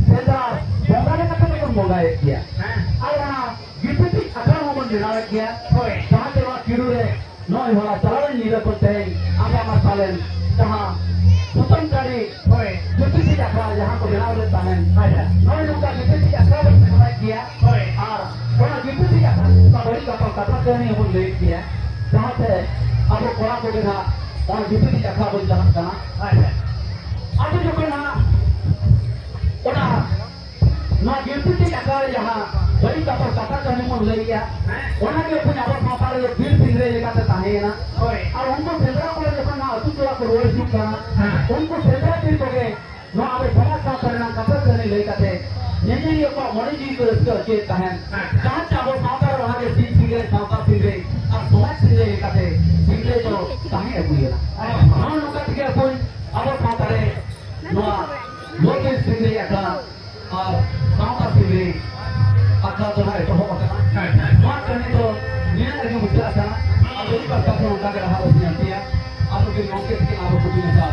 ᱥᱮᱸᱫᱽᱨᱟ ᱵᱚᱸᱜᱟ ᱞᱮᱠᱟᱛᱮ ᱵᱚᱱ ᱵᱚᱸᱜᱟᱭᱮᱫ ᱜᱮᱭᱟ᱾ ᱦᱮᱸ᱾ ᱟᱨ ᱚᱱᱟ ᱜᱤᱯᱤᱛᱤᱡ ᱟᱠᱷᱲᱟ ᱦᱚᱸᱵᱚᱱ ᱵᱮᱱᱟᱣᱮᱫ ᱜᱮᱭᱟ᱾ ᱦᱳᱭ᱾ ᱡᱟᱦᱟᱸ ᱛᱮ ᱱᱚᱣᱟ ᱠᱤᱲᱩ ᱨᱮ ᱱᱚᱜᱼᱚᱭ ᱦᱚᱞᱟ ᱪᱟᱞᱟᱣᱮᱱ ᱧᱤᱫᱟᱹ ᱠᱷᱚᱱ ᱛᱮᱦᱮᱧ ᱟᱸᱜᱟ ᱢᱟᱨᱥᱟᱞᱮᱱ ᱡᱟᱦᱟᱸ ᱥᱩᱛᱟᱹᱱ ᱴᱟᱺᱰᱤ, ᱦᱳᱭ᱾ ᱜᱤᱯᱤᱛᱤᱡ ᱟᱠᱷᱲᱟ ᱡᱟᱦᱟᱸ ᱠᱚ ᱵᱮᱱᱟᱣ ᱞᱮᱫ ᱛᱟᱦᱮᱸᱱ, ᱟᱪᱪᱷᱟ᱾ ᱱᱚᱜᱼᱚᱭ ᱱᱚᱝᱠᱟ ᱜᱤᱯᱤᱛᱤᱡ ᱟᱠᱷᱲᱟ ᱵᱚᱱ ᱥᱮᱸᱫᱽᱨᱟᱭᱮᱫ ᱜᱮᱭᱟ᱾ ᱦᱳᱭ᱾ ᱟᱨ ᱚᱱᱟ ᱜᱤᱯᱤᱛᱤᱡ ᱟᱠᱷᱲᱟ ᱚᱱᱠᱟ ᱵᱟᱹᱲᱤᱡ ᱠᱟᱛᱷᱟ, ᱠᱟᱛᱷᱟ ᱠᱟᱹᱦᱱᱤ ᱦᱚᱸᱵᱚᱱ ᱞᱟᱹᱭᱮᱫ ᱜᱮᱭᱟ, ᱡᱟᱦᱟᱸ ᱛᱮ ᱟᱵᱚ ᱠᱚᱲᱟ ᱠᱚᱜᱮ ᱱᱟᱦᱟᱜ ᱚᱱᱟ ᱜᱤᱯᱤᱛᱤᱡ ᱟᱠᱷᱲᱟ ᱵᱚᱱ ᱪᱟᱞᱟᱜ ᱠᱟᱱᱟ᱾ ᱟᱪᱪᱷᱟ᱾ ᱟᱫᱚ ᱡᱚᱠᱷᱚᱱ ᱱᱟᱦᱟᱜ ᱚᱱᱟ ᱱᱚᱣᱟ ᱜᱤᱯᱤᱛᱤᱡ ᱟᱠᱷᱲᱟ ᱨᱮ ᱡᱟᱦᱟᱸ ᱵᱟᱹᱲᱤᱡ ᱠᱟᱛᱷᱟ, ᱠᱟᱛᱷᱟ ᱠᱟᱹᱦᱱᱤ ᱵᱚᱱ ᱞᱟᱹᱭᱮᱫᱼᱟ, ᱦᱮᱸ᱾ ᱚᱱᱟ ᱜᱮ ᱵᱚᱠᱚᱧ ᱟᱵᱚ ᱥᱟᱶᱛᱟ ᱨᱮ ᱵᱤᱨ ᱥᱤᱝᱨᱟᱹᱭ ᱞᱮᱠᱟᱛᱮ ᱛᱟᱦᱮᱸᱭᱮᱱᱟ᱾ ᱦᱳᱭ᱾ ᱟᱨ ᱩᱱᱠᱩ ᱥᱮᱸᱫᱽᱨᱟ ᱠᱚ ᱡᱚᱠᱷᱚᱱ ᱱᱟᱦᱟᱜ ᱟᱹᱛᱩ ᱴᱚᱞᱟ ᱠᱚ ᱨᱩᱣᱟᱹᱲ ᱦᱤᱡᱩᱜ ᱠᱟᱱᱟ, ᱦᱮᱸ᱾ ᱩᱱᱠᱩ ᱥᱮᱸᱫᱽᱨᱟ ᱵᱤᱨ ᱠᱚᱜᱮ ᱱᱚᱣᱟ ᱟᱵᱚ ᱥᱚᱢᱟᱡᱽ ᱥᱟᱶᱛᱟ ᱨᱮᱱᱟᱜ ᱠᱟᱛᱷᱟ ᱠᱟᱹᱦᱱᱤ ᱞᱟᱹᱭ ᱠᱟᱛᱮ ᱧᱮᱧᱮᱞᱤᱭᱟᱹ ᱠᱚᱣᱟᱜ ᱢᱚᱱᱮ ᱡᱤᱣᱤ ᱠᱚ ᱨᱟᱹᱥᱠᱟᱹ ᱦᱚᱪᱚᱭᱮᱫ ᱛᱟᱦᱮᱸᱫ᱾ ᱟᱪᱪᱷᱟ᱾ ᱡᱟᱦᱟᱸ ᱪᱮ ᱟᱵᱚ ᱥᱟᱶᱛᱟ ᱨᱮ ᱚᱱᱟ ᱜᱮ ᱥᱤᱧ ᱥᱤᱝᱨᱟᱹᱭ, ᱥᱟᱶᱛᱟ ᱥᱤᱝᱨᱟᱹᱭ ᱟᱨ ᱥᱚᱢᱟᱡᱽ ᱥᱤᱝᱨᱟᱹᱭ ᱞᱮᱠᱟᱛᱮ ᱥᱤᱝᱨᱟᱹᱭ ᱫᱚ ᱛᱟᱦᱮᱸ ᱟᱹᱜᱩᱭᱮᱱᱟ᱾ ᱟᱪᱪᱷᱟ᱾ ᱱᱚᱜᱼᱚ ᱱᱚᱝᱠᱟ ᱛᱮᱜᱮ ᱵᱚᱠᱚᱧ ᱟᱵᱚ ᱥᱟᱶᱛᱟ ᱨᱮ ᱱᱚᱣᱟ ᱞᱳᱠ ᱥᱤᱝᱨᱟᱹᱭ ᱟᱠᱷᱲᱟ ᱟᱨ ᱥᱟᱶᱛᱟ ᱥᱤᱝᱨᱟᱹᱭ ᱟᱠᱷᱲᱟ ᱫᱚ ᱱᱟᱦᱟᱜ ᱮᱛᱚᱦᱚᱵ ᱟᱠᱟᱱᱟ᱾ ᱟᱪᱪᱷᱟ᱾ ᱱᱚᱣᱟ ᱠᱟᱹᱦᱱᱤ ᱫᱚ ᱱᱤᱱᱟᱹᱜ ᱨᱮᱜᱮ ᱢᱩᱪᱟᱹᱫ ᱟᱠᱟᱱᱟ᱾ ᱟᱫᱚ ᱢᱤᱫ ᱵᱟᱨ ᱠᱟᱛᱷᱟ ᱚᱱᱠᱟ ᱜᱮ ᱨᱟᱦᱟ ᱨᱟᱹᱥᱤ ᱟᱱᱛᱤᱭᱟ᱾ ᱟᱫᱚ ᱜᱮ ᱜᱚᱢᱠᱮ ᱛᱤᱠᱤᱱ ᱟᱵᱚ ᱠᱚ ᱫᱩᱞᱟᱹᱲᱟ᱾